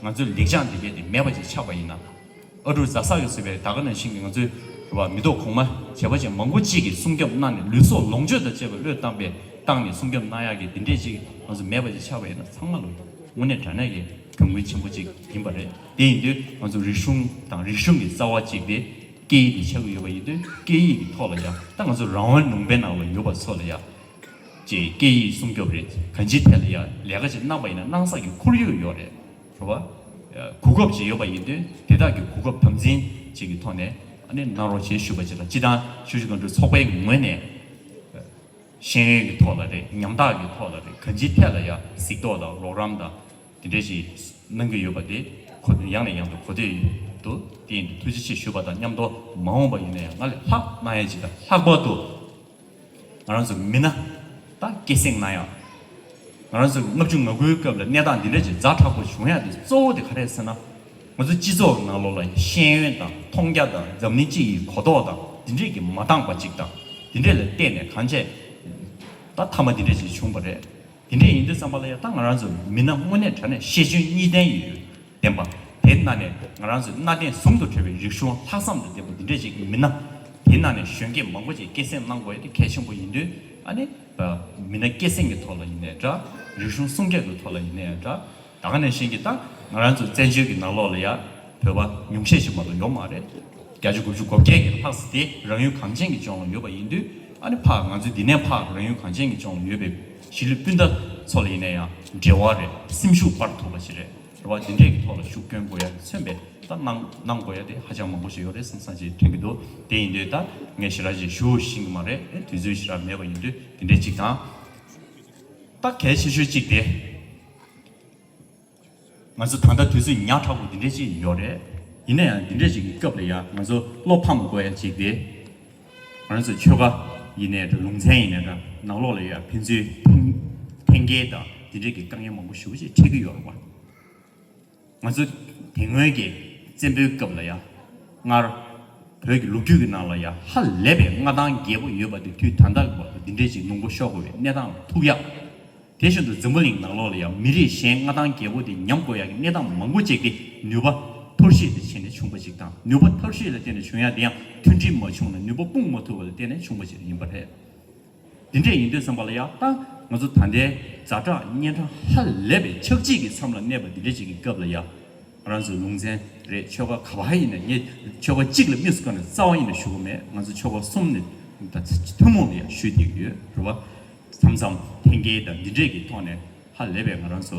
ང་ཚོའི་ལེགས་བྱང་འདི་གས་དེ་མེད་པ་ཅིག་ཆགས་པ་ཡིན་ན། ཨ་ཀྲུག་རྫ་ས་གིས་བཟོས་པའི་ད་ག་ནང་བཞིན་གྱི་ང་ཚོའི་རེད་བ། མི་ཐོག་གོང་མ་བྱས་པ་ཅན་མང་པོ་ཅིག་གིས་སྲུང་སྐྱོབ་གནང་ནས། ལུས་སྲོག་ལོངས་སྤྱོད་དང་བཅས་པ་བློས་བཏང་པའི་བཏང་ནས་སྲུང་སྐྱོབ་གནང་ཡག་གི་འདི་འདྲས་ཅིག་ང་ཚོ་མེད་པ་ཅིག་ཆགས་པ་ཡིན་ན། ཚང་མ་ལ་དངོས་གནས་དྲང་གནས་ཀྱི་གྱོང་གུན་ཆེན་པོ་ཅིག་ཡིན་པ་རེད། དེ་ཡིན་དུས་ང་ཚོ་རིག་གཞུང་དང་རིག་གཞུང་གི་རྩ་བ་གཅིག་དེ་སྐད་ཡིག་དེ་ཆགས་ཀྱི་ཡོད་པ་ཡིན་དུས། སྐད་ཡིག་གི་ཐོག་ལ་ཡང་ད་ང་ཚོ་རང་དབང་ལུང་པའི་ནང་ལ་ཡོད་པ་ཚོ་ལ་ཡང་ཅིག་སྐད་ཡིག་སྲུང་སྐྱོབ་རེད། གང་ཅིའི་ཐད་ལ་ཡང་ལས་ཀ་ཅིག་གནང་པ་ཡིན་ན་གནང་ས་གི་ཁོར་ཡུག་ཡོད་རེད། རེད་བ། གོ་སྐབས་ཅིག་ཡོད་པ་ཡིན་དུས་དེ་དག་གི་གོ་སྐབས་དམ་འཛིན་ཅིག་གི་ཐོག་ནས་ཨ་ནི་གནང་རོགས་ཞེས་ཞུས་པ་ཅིག་དང་། སྤྱི་བཏང་ཆུ་བཞི་སྒང་དྲུག་ཚོགས་པའི་ངོས་ནས་ཤེས་ཡོན་གྱི་ཐོག་ལ་རེད། ཉམ་ཐག་གི་ཐོག་ལ་རེད། གང་ཅིའི་ཐད་ལ་ཡང་གཟིགས་རྟོག་དང་རོགས་རམ་དང་དེ་འདྲས་ཞིག་གནང་གི་ཡོད་པ་དེ་གོ། ཡང་ནས་ཡང་དུ་གོ་ཐོས་འདུག་དེ་ཡིན་དུས་ཐུགས་རྗེ་ཆེ་ཞུ་བ་དང་མཉམ་དུ། མ་འོངས་པ་ཡིན་ན་ཡང་སྔར་ལས་ལྷག་གནང་ཡ་ཅིག་དང་། ལྷག་པར་དུ་ང་རང་ཚོ་མི་སྣ་ད་སྐྱེད་སྲིང་གནང་ཡག་ང་རང་ཚོ་ལྔ་བཅུ་ང་དགུའི་སྐབས་ལ་གནས་སྟངས་འདི་འདྲ་ཅིག་ཛ་དྲག་པོ་བྱུང་ཡག་དེ་གཙོ་བོ་དེ་ག་རེད་ཟེར་ན། ང་ཚོ་སྤྱི་ཚོགས་ནང་ལོགས་ལ་ཤེས་ཡོན་དང་མཐོང་རྒྱ་དང་འཛམ་གླིང་སྤྱི་ཡི་གོ་རྟོགས་དང་འདི་འདྲས་ཀྱི་མ་འདང་པ་ཅིག་དང་། འདི་འདྲས་ལ་བརྟེན་ནས་གང་བྱས་ད་མཐའ་མ་འདི་འདྲས་ཅིག་བྱུང་བ་རེད། དེ་འདྲས་ཡིན་དུས་ཙམ་པ་ལ་ཡང་ད་ང་རང་ཚོ་མི་སྣ་དངོས་གནས་དྲང་གནས་ཤེས་འཇོན་གཉིས་ལྡན་ཡོད་ལྡན་པ། དེ་ནང་ནས་ང་རང་ཚོའི་གནའ་དེང་ཟུང་དུ་འབྲེལ་བའི་རིག་གཞུང་ལྷག་བསམ་དང་ལྡན་པ་འདི་འདྲས་ཅིག་གི་མི་སྣ། དེ་ནང་ནས་གཞོན་སྐྱེས་མང་པོ་ཅིག་སྐྱེད་སྲིང་གནང་དགོས་ཡ་དེ་གལ་ཆེན་པོ་ཡིན་དུས། ཨ་ནི་མི་སྣ་སྐྱེད་སྲིང་གི་ཐོག་ལ་ཡིན་ནའི་འདྲ། རིག་གཞུང་སྲུང་སྐྱོབ་ཀྱི་ཐོག་ལ་ཡིན་ནའི་འདྲ། ད་ག་ནང་བཞིན་གྱི་ད་ང་རང་ཚོ་བཙན་བྱོལ་གྱི་ནང་ལོགས་ལ་ཡ་བོད་པ་ཉུང་ཤས་ཤིག་མ་གཏོགས་ཡོད་མ་རེད། བརྒྱ་ཆ་དགུ་བཅུ་གོ་བརྒྱད་ཀྱི་ལྷག་ཙམ་དེ་རང་ཡུལ་གངས་ཅན་གྱི་ལྗོངས་ལ་ཡོད་པ་ཡིན་དུས། ཨ་ནི་ཕར་ང་ཚོ་འདི་ནས་ཕར་རང་ཡུལ་གངས་ཅན་གྱི་ལྗོངས་ལ་ཡོད་པའི་གཞིས་ལུས་སྤུན་ཟླ་ཚོ་ལ་ཡིན་ན་ཡང་འབྲེལ་བ་རེད། སེམས་ཤུགས་སྤར་ཐུབ་པ་ཞིག་རེད། རེད་བ། འདི་འདྲས་ཀྱི་ཐོག་ལ་ཤུགས་སྐྱོན་དགོས་ཡ་མཚོན་པའི་ ད་གནང་གནང་དགོས་ཡ་དེ་ཧ་ཅང་མང་པོ་ཞིག་ཡོད་རེད་བསམ་བསམ་ཅིག་དྲན་གྱི་འདུག་དེ་ཡིན་དུས་ད་ངས་ཞེ་དྲག་ཅིག་ཞུ་ཤེས་ཀྱི་མ་རེད། ཨེ་དུས་ཚོད་ཞེ་དྲག་མེད་པ་ཡིན་དུས་དེ་འདྲས་ཅིག་དང་། ད་གལ་ཆེ་ཤོས་གཅིག་དེ། ང་ཚོ་ད་ལྟ་དུས་ཚོད་ཉག་ཕྲ་པོ་འདི་འདྲས་ཅིག་ཡོད་རེད། ཡིན་ན་ཡང་འདི་འདྲས་ཅིག་གི་སྐབས་ལ་ཡ་ང་ཚོ་བློ་ཕམ་དགོས་ཡ་ཅིག་དེ། ང་ཚོ་ཆོལ་ཁ་ཡིན་ནའི་འདྲ། ལུང་ཚན་ཡིན་ནའི་འདྲ། ནང་ལོགས་ལ་ཡ་ཕན་ཚུན་འཐེན་འཐེན་འཁྱེར་དང་འདི་འདྲས་ཀྱི་དཀའ་ངལ་མང་པོ་ཞེ་པོ་ཅིག་འཕྲད་ཀྱི་ཡོད་རེད་པ། ང་ཚོ་དེ་སྔོན་གྱི་བཙན་པོའི་སྐབས་ལ་ཡ། སྔར་བོད་ཀྱི་ལོ་རྒྱུས་ཀྱི་ནང་ལ་ཡ་ཧ་ལས་པའི་མངའ་ཐང་རྒྱས་པོ་ཡོད་པ་དེ་དུས་ད་ལྟ་གི་བར་དུ་འདི་འདྲས་ཅིག་སྣུམ་པོ་ཤོར་དགོས་པའི་གནས་སྟངས་ལ་ཐུག་ཡ། དེ་བཞིན་དུ་འཛམ་བུ་གླིང་ནང་ལོགས་ལ་ཡང་མི་རིགས་གཞན་མངའ་ཐང་རྒྱས་པོ་དེ་ཉམས་དགོས་ཡག་གི་གནས་སྟངས་མང་པོ་ཅིག་དེ་ནུས་པ་འཐོར་ཞིག་དེ་བྱས་ནས་བྱུང་པ་ཅིག་དང་། ནུས་པ་འཐོར་ཞིག་ལ་བརྟེན་ནས་བྱུང་ཡག་དེ་ཡང་མཐུན་སྒྲིལ་མ་བྱུང་ན་ནུས་པ་སྤུངས་མ་ཐུབ་པ་ལ་བརྟེན་ནས་བྱུང་པ་ཅིག་ཡིན་པ་རེད། དེ་འདྲས་ཡིན་དུས་ཙམ་པ་ལ་ཡང་ད་ང་ཚོ་ད་ལྟའི་ཛ་དྲག་གཉན་འཕྲང་ཧ་ལས་པའི་ཆག་འཇིག་གི་མཚམས་ལ་གནས་པ་འདི་འདྲས་ཅིག་གི་སྐབས་ལ་ཡང་། ང་རང་ཚོའི་ལུང་ཚན་རེད། ཆོལ་ཁ་ག་པར་ཡིན་ན། ངས་ཆོལ་ཁ་གཅིག་ལ་དམིགས་སུ་བཀར་ནས་རྩ་བ་ཉིད་ནས་ཞུ་གི་མེད། ང་ཚོ་ཆོལ་ཁ་གསུམ་ནས་ད་ཐུན་མོང་ལ་ཡང་ཞུས་བསྡད་ཀྱི་ཡོད་རེད་བ། མཚམས་མཚམས་འཐེན་འཁྱེར་དང་འདི་འདྲས་ཀྱི་ཐོག་ནས་ཧ་ལས་པའི་ང་རང་ཚོ་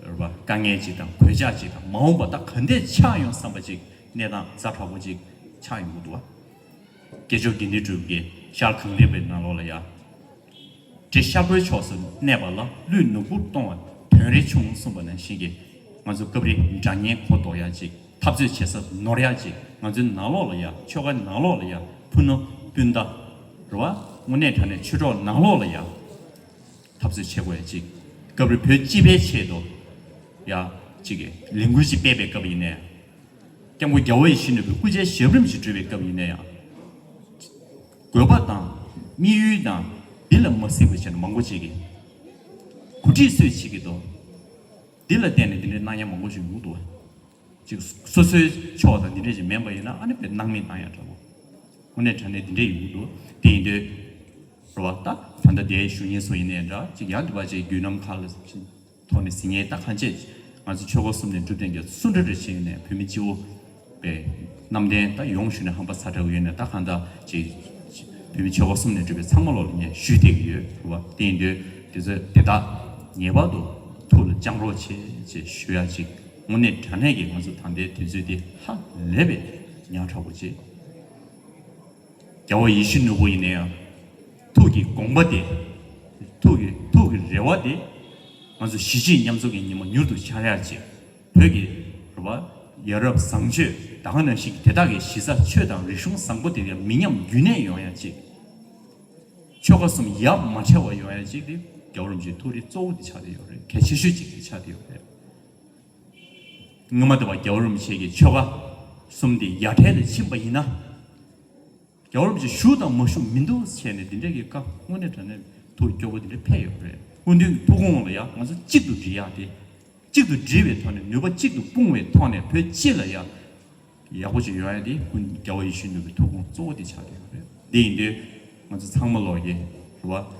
རེད་བ། དཀའ་ངལ་ཅིག་དང་གོད་ཆག་ཅིག་དང་། མ་འོངས་པ་ད་ག་འདྲས་ཆགས་ཡོང་བསམ་པ་ཅིག་གནས་སྟངས་ཛ་དྲག་པོ་ཅིག་ཆགས་ཡོང་གི་འདུག་བ། སྐྱེས་མཆོག་དགེ་འདུན་གྲུབ་ཀྱིས་ཞལ་གངས་རིས་པའི་ནང་ལོགས་ལ་ཡ། འདྲེ་ཤར་པོའི་ཕྱོགས་སུ་གནས་པ་ལ། ཀླུས་ནུ་འབུར་གཏོང་བ་དོན་རེ་ཆུང་གསུངས་པ་ནང་བཞིན་གྱི། ང་ཚོ་སྐབས་རེ་དགྲ་གཉེན་གོ་ལྡོག་ཡ་ཅིག་འཐབ་རྩོད་བྱེད་ས་ནོར་ཡ་ཅིག་ང་ཚོའི་ནང་ལོགས་ལ་ཡ། ཆོལ་ཁའི་ནང་ལོགས་ལ་ཡ། ཕུ་ནུ་སྤུན་ཟླ་རེད་བ། དངོས་གནས་དྲང་གནས་ཆོས་གྲོགས་ནང་ལོགས་ལ་ཡ་འཐབ་རྩོད་བྱེད་དགོས་ཡ་ཅིག་སྐབས་རེ་བོད་སྤྱི་པའི་ཆེད་དུ་ཡ་ཅིག་གི་ལས་འགུལ་ཅིག་སྤེལ་བའི་སྐབས་ཡིན་ནའི། སྐྱབས་མགོན་རྒྱལ་བ་ཡིད་བཞིན་ནོར་བུའི་སྐུ་ཕྱྭའི་ཞབས་རིམ་ཞིག་བསྒྲུབས་པའི་སྐབས་ཡིན་ན་ཡང་། དགོས་པ་དང་དམིགས་ཡུལ་དང་འདི་ལ་མ་གཟིགས་པ་བྱས་ན་མང་པོ་ཅིག་གིས་གོ་སྒྲིག་སུས་བྱེད་ཀྱི་འདུག་འདི་ལ་བརྟེན་ནས་འདི་འདྲའི་གནང་མཁན་མང་པོ་ཞིག་ཡོང་གི་འདུག་ཅིག་སོ་སོའི་ཕྱོགས་དང་འདི་འདྲ་ཞིག་མིན་པ་ཡིན་ན། ཨ་ནི་དཔེ་སྣང་མེད་བཏང་ཡ་འདྲ་བོ། དངོས་གནས་དྲང་གནས་འདི་འདྲ་ཡོང་གི་འདུག་དེ་ཡིན་དུས་རེད་བ། ད་ད་ལྟ་དེ་ཞུ་མཁན་ཚོ་ཡིན་ནའི་འདྲ། ཅིག་ཡང་དེ་བ་ཅིག་བརྒྱུད་ལམ་ཁག་ལ་ཐོག་ནས་ཟིན་ངེས། ད་གང་ཅི་ང་ཚོ་ཆོལ་ཁ་གསུམ་ནས་གྲུབ་དོན་གྱི་སུ་འདྲ་རེ་བྱས་ནས་བོད་མི་སྤྱི་བོ་པའི་རྣམ་ལྡན་ད་ཡོང་ཞུ་ནས་ཧམ་པ་ཚ་དྲགས་ཡོད་ནས། ད་གང་ལྟར་ཅིག་བོད་མི་ཆོལ་ཁ་གསུམ་ནས་གྲུབ་པའི་ཚང་མ་ལོག་ལ་ངས་ཞུས་བསྡད་ཀྱི་ཡོད་རེད་བ། དེ་ཡིན་དུས་དེ་ཚོ་དེ་དག་ངེས་པར་དུ་ཐུགས་ལ་བཅངས་རོགས་བྱེད་ཅེས་ཞུ་ཡ་ཅིག་དངོས་གནས་དྲང་གནས་ཀྱི་ང་ཚོ་ད་ལྟའི་དུས་ཚོད་འདི་ཧ་ལས་པའི་ཉག་ཕྲ་པོ་ཅིག་རྒྱལ་བ་ཡིད་བཞིན་ནོར་བུ་ཡིན་ན་ཡང་། ཐུགས་ཀྱི་དགོངས་པ་དེ། ཐུགས་ཀྱི་ཐུགས་ཀྱི་རེ་བ་དེ། ང་ཚོ་གཞིས་བྱེས་མཉམ་འཛོམས་ཀྱི་ཉི་མ་མྱུར་དུ་འཆར་ཡག་ཅིག་བོད་ཀྱི་རེད་བ། ཡ་རབས་བཟང་སྤྱོད་ད་ག་ནང་བཞིན་གྱི་དེ་དག་གི་གཞི་རྩ་ཆོས་དང་རིག་གཞུང་བཟང་པོ་དེ་གའི་མི་ཉམས་རྒྱུན་གནས་ཡོང་ཡག་ཅིག་ཆོལ་ཁ་གསུམ་ཡ་མ་བྲལ་བ་ཡོང་ཡག་ཅིག་དེ་རྒྱལ་བ་རིན་པོ་ཆེའི་ཐུགས་རེ་གཙོ་བོ་དེ་ཆགས་བསྡད་ཡོད་རེད། གལ་ཆེ་ཤོས་ཅིག་དེ་ཆགས་བསྡད་ཡོད་རེད། སྔོན་མ་དེ་བ་རྒྱལ་བ་རིན་པོ་ཆེ་གིས་ཆོལ་ཁ་གསུམ་དེ་ཡ་བྲལ་ལ་ཕྱིན་པ་ཡིན་ན། རྒྱལ་བ་རིན་པོ་ཆེ་བཞུགས་དང་མ་བཞུགས་མི་འདུག་བྱས་ནས་འདི་འདྲའི་གི་བཀའ་དངོས་གནས་དྲང་གནས་ཐུགས་སྐྱོ་པོ་འདི་འདྲ་ཕེབས་ཡོད་རེད། སྐུ་མདུན་གྱི་ཐུགས་དགོངས་ལ་ཡ་ང་ཚོ་གཅིག་ཏུ་སྒྲིལ་ཡག་དེ། གཅིག་ཏུ་སྒྲིལ་བའི་ཐོག་ནས་ནུས་པ་གཅིག་ཏུ་སྤུངས་པའི་ཐོག་ནས་བོད་སྤྱི་ལ་ཡ་ཡག་པོ་ཅིག་ཡོང་ཡ་དེ་ཀུན་རྒྱལ་བ་ཡིད་བཞིན་ནོར་བུའི་ཐུགས་དགོངས་གཙོ་བོ་དེ་ཆགས་བསྡད་ཡོད་རེད། དེ་ཡིན་དུས་ང་ཚོ་ཚང་མ་ལོག་གི་རེད་བ།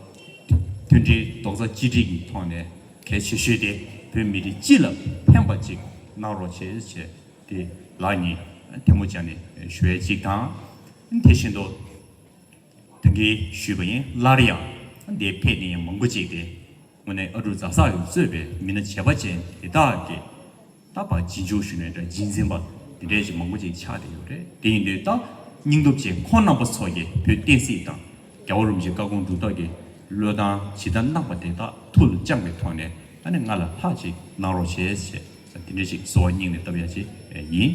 མཐུན་སྒྲིལ་རྡོག་རྩ་གཅིག་སྒྲིལ་གྱི་ཐོག་ནས་གལ་ཆེ་ཤོས་དེ་བོད་མི་རིགས་སྤྱི་ལ་ཕན་པ་ཅིག་གནང་རོགས་བྱེད་ཅེས། དེ་ལག་གཉིས་ཐལ་མོ་སྦྱར་ནས་ཞུ་ཡ་གཅིག་དང་། དེ་བཞིན་དུ་ད་གིན་ཞུས་པ་ཡིན། སླར་ཡང་འདིར་ཕེབས་མཁན་ཡང་མང་པོ་ཅིག་དེ་དངོས་གནས་ཨ་འབྲུག་རྫ་བསགས་ཀྱིས་གཙོས་པའི་མི་སྣ་བྱེ་བ་ཅན་དེ་དག་གིས་ད་ཕར་རྗེས་འཇུག་ཞུས་ནས་འདྲ་རྗེས་འཛིན་པ་དེ་འདྲས་ཅིག་མང་པོ་ཅིག་ཆགས་བསྡད་ཡོད་རེད། དེ་ཡིན་དུས་ད་སྙིང་སྟོབས་ཅན་ཁོང་རྣམ་པ་ཚོ་གིས་བོད་བསྟན་སྲིད་དང་རྒྱལ་བ་རིན་པོ་ཆེའི་བཀའ་དགོངས་སྒྲུབ་ཐབས་ཀྱི་བློས་བཏང་ཇི་ལྟར་གནང་པ་དེ་དག་ཐུགས་ལ་བཅངས་པའི་ཐོག་ནས་ཨ་ནི་སྔར་ལས་ལྷག་ཅིག་གནང་རོགས་བྱེད་ཅེས་དེ་འདྲ་ཞིག་གསོལ་བ་སྙིང་ནས་བཏབ་ཡ་ཅིག་ཡིན།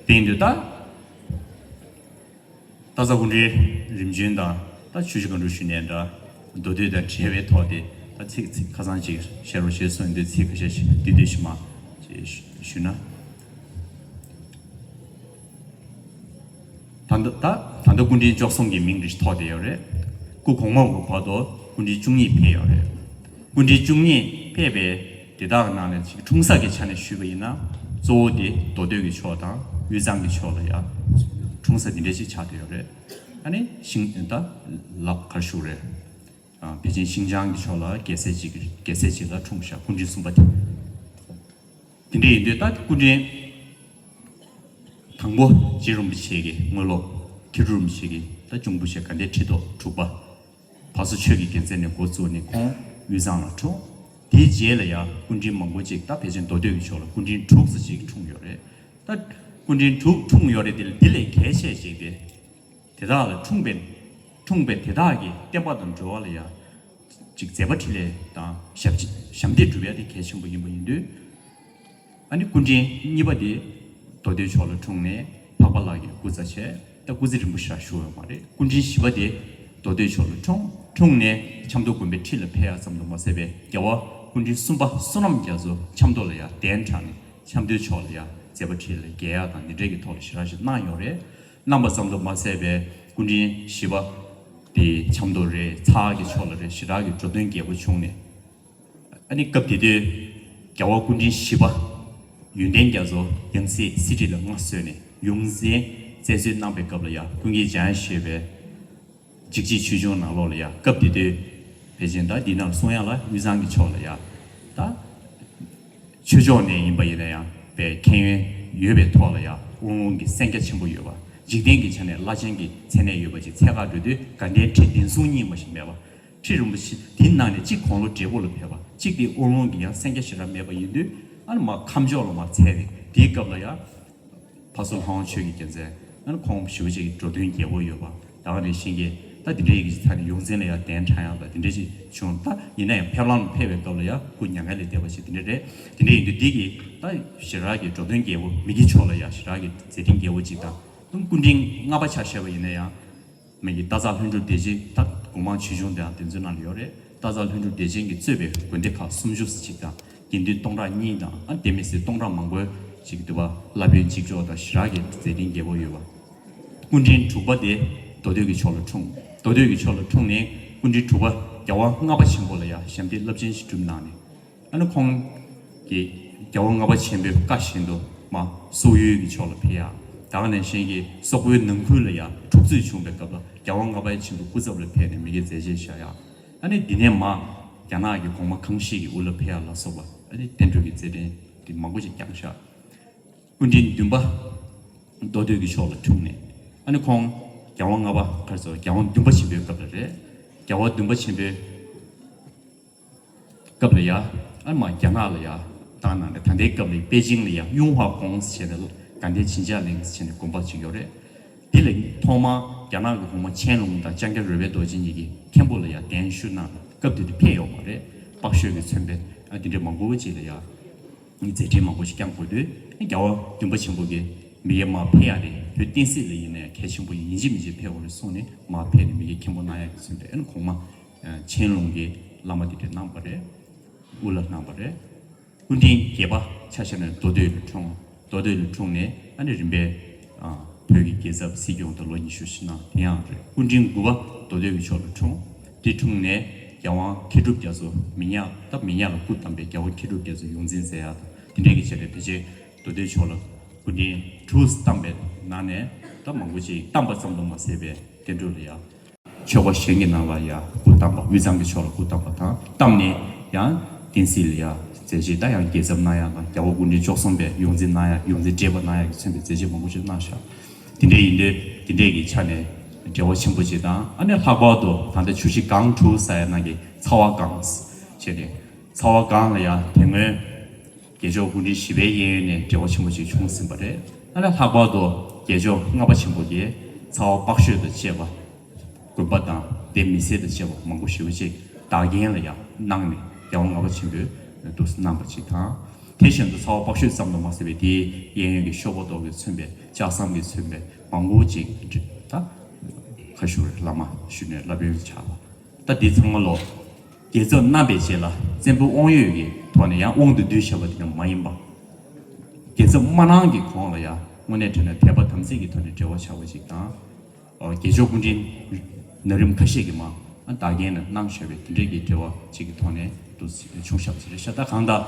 དེ་ཡིན་དུས་ད་སྟག་ཚང་སྐུ་ཕྲེང་རིམ་བྱོན་དང་ད་ཆུ་བཞི་སྒང་དྲུག་ཞུས་ནའི་འདྲ། མདོ་སྟོད་དང་འབྲེལ་བའི་ཐོག་དེ་ད་ཚིག་ཚིག་ཁ་སང་ཅིག་བཤད་རོགས་བྱེད་གསུངས་དུས་ཚིག་ཁ་ཤས་ཤིག་བསྡུས་བསྡུས་ཤིག་མ་ཅིག་ཞུ་ན། ད་ལྟ་ད་ད་ལྟ་སྐུ་ཕྲེང་བཅུ་གསུམ་གྱི་མིང་རེ་ཞིག་ཐོགས་བསྡད་ཡོད་རེད། སྐུ་གོང་མ་བར་དུ་སྐུ་ཕྲེང་བཅུ་གཉིས་ཕེབས་ཡོད་རེད། སྐུ་ཕྲེང་བཅུ་གཉིས་ཕེབས་པའི་དེ་དག་གི་ནང་ནས་ཅིག་འཁྲུངས་ས་གི་ཆ་ནས་ཞུས་པ་ཡིན་ན། གཙོ་བོ་དེ་མདོ་སྟོད་ཀྱི་ཕྱོགས་དང་དབུས་གཙང་གི་ཕྱོགས་ལ་ཡ་འཁྲུངས་ས་དེ་འདྲ་ཞིག་ཆགས་བསྡད་ཡོད་རེད། ཨ་ནི་ཤིང་ད་ལབ་གར་ཞུ་རེད། ཨ་ཕལ་ཆེར་ཤིན་ཅང་གི་ཕྱོགས་ལ་རྒྱལ་སྲས་ཅིག་རྒྱལ་སྲས་ཅིག་ལ་འཁྲུངས་ཤག་སྐུ་ཕྲེང་གསུམ་པ་དེ། དེ་འདྲ་ཡིན་དུས་ད་སྐུ་ཕྲེང་དང་པོ་རྗེ་རིན་པོ་ཆེ་གི་དངོས་སློབ་མཁས་གྲུབ་རིན་པོ་ཆེ་གི་ད་གཅུང་པོ་ཆེ་དགའ་ལྡན་ཁྲི་ཐོག་དྲུག་པ། བ་སོ་ཆོས་ཀྱི་རྒྱལ་མཚན་ནས་འགོ་བཙུགས་ནས་ཁོང་དབུས་གཙང་ལ་འཁྲུངས། དེའི་རྗེས་ལ་ཡང་སྐུ་ཕྲེང་མང་པོ་ཅིག་ད་ཕལ་ཆེར་མདོ་སྟོད་ཀྱི་ཕྱོགས་ལ་སྐུ་ཕྲེང་དྲུག་ཙམ་ཅིག་འཁྲུངས་ཡོད་རེད། ད་སྐུ་ཕྲེང་དྲུག་འཁྲུངས་ཡོད་རེད། དེ་ལ་དེ་ལས་གལ་ཆེ་ཞིག་དེ། དེ་དག་ལ་འཁྲུངས་པའི་འཁྲུངས་པའི་དེ་དག་གི་བསྟན་པ་དང་འགྲོ་བ་ལ་ཡང་ཅིག་མཛད་པ་འཕྲིན་ལས་དང་ཞབས་ཕྱི་ཞབས་འདེགས་སྒྲུབ་ཡ་དེ་གལ་ཆེན་པོ་ཡིན་པ་ཡིན་དུས། ཨ་ནི་སྐུ་ཕྲེང་གཉིས་པ་དེ་མདོ་སྟོད་ཕྱོགས་ལ་འཁྲུངས་ནས་འཕགས་པ་ལགས་ཀྱི་སྐུ་ཚ་བྱས། ད་སྐུ་ཚེ་རིང་པོ་ཞེ་དྲག་བཞུགས་ཡོད་མ་རེད། སྐུ་ཕྲེང་བཞི་པ་དེ་མདོ་སྟོད་ཕྱོགས་ལ་འཁྲུངས། འཁྲུངས་ནས་ཆབ་མདོ་དགོན་པའི་ཁྲི་ལ་ཕེབས་ཡ་ཙམ་དུ་མ་ཟད་པའི་རྒྱལ་བ་སྐུ་ཕྲེང་གསུམ་པ་བསོད་ནམས་རྒྱ་མཚོ་ཆབ་མདོ་ལ་ཡང་གདན་དྲངས་ནས་ཆབ་མདོའི་ཕྱོགས་ལ་ཡང་མཛད་པ་འཕྲིན་ལས་རྒྱས་ཡ་དང་འདི་འདྲའི་གི་ཐོག་ལ་ཞེ་དྲག་ཞིག་གནང་ཡོད་རེད། གནང་བ་ཙམ་དུ་མ་ཟད་པའི་སྐུ་ཕྲེང་བཞི་པ་དེ་ཆབ་མདོ་རེད། ཚ་གི་ཕྱོགས་ལ་རེད། ཞེ་དྲག་གི་འགྲོ་དོན་རྒྱས་པོ་བྱུང་ནས། ཨ་ནི་སྐབས་དེ་དུས་རྒྱལ་བ་སྐུ་ཕྲེང་བཞི་པ་ཡོན་ཏན་རྒྱ་མཚོ་ཡང་སྲིད་གསེར་ཁྲི་ལ་མངའ་གསོལ་ནས་ཡོངས་འཛིན་བཙན་གསོལ་གནང་པའི་སྐབས་ལ་ཡང་ཀུན་མཁྱེན་འཇམ་དབྱངས་བཞད་པའི་འཇིགས་བྱེད་ཆོས་འབྱུང་ནང་ལོགས་ལ་ཡང་སྐབས་དེ་དུས་ཕལ་ཆེར་ད་འདི་ནང་གསུང་ཡ་ལ་དབུས་གཙང་གི་ཕྱོགས་ལ་ཡང་ད་ཆོས་ཕྱོགས་ནས་ཡིན་པ་ཡིན་ན་ཡང་པའི་མཁྱེན་ཡོན་ཡོད་པའི་ཐོག་ལ་ཡང་དབང་ལུང་གི་གསན་རྒྱ་ཆེན་པོ་ཡོད་པ། འཇིག་རྟེན་གྱི་ཆ་ནས་བླ་ཆེན་གྱི་མཚན་གནས་ཡོད་པ་ཅིག་འཚོལ་ག་འགྲོ་དུས་དགའ་ལྡན་ཁྲི་བདུན་ཟུང་གཉིས་མ་ཞིག་མེད་པ། ཁྲི་རིན་པོ་ཆེ་དེ་ནང་ནས་གཅིག་དགུང་ལོ་བགྲེས་པོ་ལ་ཕེབས་པ། གཅིག་དེ་དབང་ལུང་གི་ཡང་གསན་རྒྱ་ཞེ་དྲག་མེད་པ་ཡིན་དུས། ཨ་ནི་མར་ཁམས་ཕྱོགས་ལ་མར་འཚོལ་ཏེ། དེའི་སྐབས་ལ་ཡང་ཕ་བསོད་ལྷ་དབང་ཆོས་ཀྱི་རྒྱལ་མཚན། ཨ་ནི་ཁོང་ཞེ་པོ་ཅིག་གི་འགྲོ་དོན་རྒྱས་པོ་ཡོད་པ། ད་ག་ནང་བཞིན་གྱི་ད་དེ་འདྲའི་ཡི་གེ་ཅིག་ཚར་ནས་ཡོངས་འཛིན་ལ་ཡང་གདན་དྲངས་ཡག་ད་དེ་འདྲ་ཅིག་བྱུང་། ད་ཡིན་ན་ཡང་ཕེབས་ལམ་ལ་ཕེབས་པའི་སྐབས་ལ་ཡང་སྐུ་མྱ་ངན་ལས་འདས་པ་ཞིག་དེ་འདྲ་རེད། དེ་འདྲ་ཡིན་དུས་འདི་གི་ད་ཞེ་དྲག་གི་འགྲོ་དོན་རྒྱས་པོ་མི་གི་ཕྱོགས་ལ་ཡང་ཞེ་དྲག་གི་མཛད་འཕྲིན་རྒྱས་པོ་ཅིག་དང་། སྐུ་ཕྲེང་ལྔ་པ་ཆ་བཞག་པ་ཡིན་ན་ཡང་། མི་གི་སྟག་འཚེར་ལྷུན་གྲུབ་བདེ་ཆེན། ད་གོང་མ་ཆོས་འབྱུང་དེའང་དེ་ཚོའི་ནང་ལ་ཡོད་རེད། སྟག་འཚེར་ལྷུན་གྲུབ་བདེ་ཆེན་གྱིས་གཙོས་པའི་དགོན་སྡེ་ཁག་སུམ་ཅུ་ཙམ་ཅིག་དང་། དགེ་འདུན་སྟོང་ཕྲག་གཉིས་དང་། ཨ་དེ་མི་སྲིད་སྟོང་ཕྲག་མང་པོ་ཅིག་འདུག་པ། བླ་དཔོན་གཅིག་ལྕོགས་དང་ཞེ་དྲག་གི་མཛད་འཕྲིན་རྒྱས་པོ་ཡོད་པ། སྐུ་ཕྲེང་དྲུག་པ་དེ་མདོ་སྟོད་ཀྱི་ཕྱོགས་ལ་འཁྲུངས། མདོ་སྟོད་ཀྱི་ཕྱོགས་ལ་འཁྲུངས་ནས་སྐུ་ཕྲེང་དྲུག་པ་རྒྱལ་བ་ལྔ་པ་ཆེན་པོ་ལ་ཡང་ཞབས་འདེགས་རླབས་ཆེན་ཞིག་བསྒྲུབས་གནང་ནས། ཨ་ནི་ཁོང་གིས་རྒྱལ་བ་ལྔ་པ་ཆེན་པོའི་བཀའ་བཞིན་དུ་མར་སོག་ཡུལ་གྱི་ཕྱོགས་ལ་ཕེབས་ཡག་ད་ག་ནང་བཞིན་གྱི་སོག་པོའི་ནང་ཁུལ་ལ་ཡང་འཁྲུག་རྩོད་བྱུང་བའི་སྐབས་ལ་རྒྱལ་བ་ལྔ་པ་ཆེན་པོའི་སྐུ་ཚབ་ལ་ཕེབས་ནས་མི་གི་མཛད་རྗེས་བཞག་ཡག་ཨ་ནི་འདི་ནས་མར་རྒྱ་ནག་གི་གོང་མ་ཁང་ཤིས་ཀྱི་དབུ་བླ་ཕེབས་ཡག་ལ་སོགས་པ། ཨ་ནི་བསྟན་འགྲོའི་མཛད་འཕྲིན་འདི་མང་པོ་ཞིག་བསྐྱངས་བཞག་སྐུ་ཕྲེང་བདུན་པ་མདོ་སྟོད་ཀྱི་ཕྱོགས་ལ་འཁྲུངས་ནས། ཨ་ནི་ཁོང་རྒྱལ་བ་ལྔ་པ་ག་རེ་ཟེར། རྒྱལ་དབང་བདུན་པ་ཆེན་པོའི་སྐབས་ལ་རེད། རྒྱལ་བ་བདུན་པ་ཆེན་པོའི་སྐབས་ལ་ཡ། ཨ་མ་རྒྱ་ནག་ལ་ཡ་བཏང་གནང་ནས། ད་ལྟའི་སྐབས་ལ་པེ་ཅིང་ལ་ཡ་ཡུང་ཧྭ་ཀོང་ཟེར་བྱས་ནས། དགའ་ལྡན་བྱིན་ཆགས་གླིང་ཟེར་བྱས་ནས་དགོན་པ་ཅིག་ཡོད་རེད། དེ་ལ་ཐོག་མར་རྒྱ་ནག་གི་གོང་མ་ཆན་ལུང་དང་ལྕང་སྐྱ་རོལ་པའི་རྡོ་རྗེ་གཉིས་ཀྱིས་མཁན་པོ་ལ་ཡ་གདན་ཞུ་གནང་ནས། སྐབས་དེ་དུས་ཕེབས་ཡོད་མ་རེད། དཔག་ཤོས་ཀྱིས་མཚོན་པའི་ཨ་དེ་འདྲའི་མང་པོ་ཅིག་ལ་ཡ་མཛད་འཕྲིན་མང་པོ་ཞིག་བསྐྱངས་དགོས་དུས། རྒྱལ་བ་བདུན་པ་ཆེན་པོ་གིས་མི་ཡར་མར་ཕེབས་ཡ་དེ་བོད་བསྟན་སྲིད་ལ་ཡིན་ནའི་གལ་ཆེན་པོ་ཡིན། ཡིན་གཅིག་མིན་གཅིག་ཕེབས་དགོས་རེད་གསུངས་ནས་མར་ཕེབས་ནས་མི་ཡར་མཁན་པོ་གནང་ཡ་གི་མཚོན་པའི། ཨ་ནི་གོང་མ་ཆན་ལུང་གིས་བླ་མ་དེ་འདྲ་གནང་བ་རེད། དབུ་བླ་གནང་བ་རེད། སྐུ་ཕྲེང་བརྒྱད་པ་ཆ་བཞག་ན་མདོ་སྟོད་ལ་འཁྲུངས། མདོ་སྟོད་ལ་འཁྲུངས་ནས་ཨ་ནི་རིམ་པས་ཨ་བོད་ཀྱི་རྒྱལ་ཚབ་སྲིད་སྐྱོང་དུ་ལོ་ཉི་ཤུ་ཞིག་གནང་། དེ་ཡང་རེད། སྐུ་ཕྲེང་དགུ་པ་མདོ་སྟོད་ཀྱི་ཕྱོགས་ལ་འཁྲུངས། དེ་འཁྲུངས་ནས་རྒྱལ་དབང་མཁས་གྲུབ་རྒྱ་མཚོ་མི་ཉག་ད་མི་ཉག་ལ་སྐུ་བལྟམས་པའི་རྒྱལ་དབང་མཁས་གྲུབ་རྒྱ་མཚོ་ཡོངས་འཛིན་མཛད་ཡག་དང་། དེ་འདྲའི་གི་ཆེད་དུ་ཕལ་ཆེར་མདོ་སྟོད་ཕྱོགས་ལ་སྐུ་ཕྲེང་དྲུག་བལྟམས་པའི་ནང་ནས་ད་མང་པོ་ཅིག་བལྟམས་པ་ཙམ་དུ་མ་ཟད་པའི་བསྟན་འགྲོ་ལ་ཡ། ཆོལ་ཁ་གཞན་གྱི་ནང་ལ་ཡང་སྐུ་བལྟམས་པ། དབུས་གཙང་གི་ཕྱོགས་ལ་སྐུ་བལྟམས་པ་དང་། བལྟམས་ནས་ཡང་བསྟན་སྲིད་ལ་ཡང་མཛད་རྗེས། ད་ཡང་རྒྱལ་ཚབ་གནང་ཡག་དང་། རྒྱལ་བ་སྐུ་ཕྲེང་བཅུ་གསུམ་པའི་ཡོངས་འཛིན་གནང་ཡག། ཡོངས་འཛིན་བགྲེས་པ་གནང་ཡག་གི་མཚོན་པའི་མཛད་རྗེས་མང་པོ་ཞིག་གནང་བཞག་དེ་འདྲ་ཡིན་དུས་དེ་འདྲས་ཀྱི་ཆ་ནས་བྲེལ་བ་ཆེན་པོ་ཅིག་དང་། ཨ་ནི་ལྷག་པར་དུ་ད་ལྟ་ཆུ་བཞི་སྒང་དྲུག་ཟེར་ཡག་ནང་གི་ཚ་བ་སྒང་བྱས་ནས། ཚ་བ་སྒང་ལ་ཡང་དེ་སྔོན་རྒྱལ་མཆོག་སྐུ་ཕྲེང་བཞི་པའི་གཡས་གཡོན་ནས་བྲེལ་བ་ཆེན་པོ་ཞིག་བྱུང་ཟིན་པ་རེད། ཨ་ནི་ལྷག་པར་དུ་རྒྱལ་མཆོག་ལྔ་པ་ཆེན་པོ་གིས་ཚ་བ་དཔག་ཤོས་དང་བཅས་པ། དགོན་པ་དང་དེ་མི་སེར་དང་བཅས་པ་མང་པོ་ཞེ་པོ་ཅིག་བདག་རྐྱེན་ལ་ཡང་གནང་ནས། རྒྱལ་དབང་ལྔ་པ་ཆེན་པོས་འདུག་གནང་བ་ཅིག་དང་། དེ་བཞིན་དུ་ཚ་བ་དཔག་ཤོས་ཙམ་དུ་མ་ཟད་པའི་དེའི་གཡས་གཡོན་གྱི་ཤོག་བུ་ཏོག་གིས་མཚོན་པའི་ལྕགས་ཟམ་གྱིས་མཚོན་པའི་མང་པོ་ཅིག་ད་ཁ་ཤུར་བླ་མ་ཞུས་ནས་བླ་དཔོན་ཆགས་པ། ད་འདི་ཚང་མ་ལོ། རྒྱལ་ཚབ་གནང་བའི་རྗེས་ལ་བཙན་པོའི་དབང་ཡོད་ཀྱི་ཐོག་ནས་ཡང་དབང་དུ་བསྡུས་བཞག་པ་དེ་འདྲ་མ་ཡིན་པ། རྒྱལ་ཚབ་མ་གནང་གི་གོང་ལ་ཡང་དངོས་གནས་དྲང་གནས་དད་པ་དམ་ཚིག་གི་ཐོག་ནས་འབྲེལ་བ་བཞག་པ་ཞིག་དང་། ཨོ་རྒྱལ་མཆོག་སྐུ་ཕྲེང་ན་རིམ་ཁ་ཤས་ཀྱིས་མར་བདག་རྐྱེན་ལ་གནང་བཞག་པའི་དེ་འདྲའི་གི་འབྲེལ་བ་ཅིག་གི་ཐོག་ནས་འདུག་བྱུང་བཞག་པ་ཞིག་རེད་ཤག་ད་གང་ལྟར་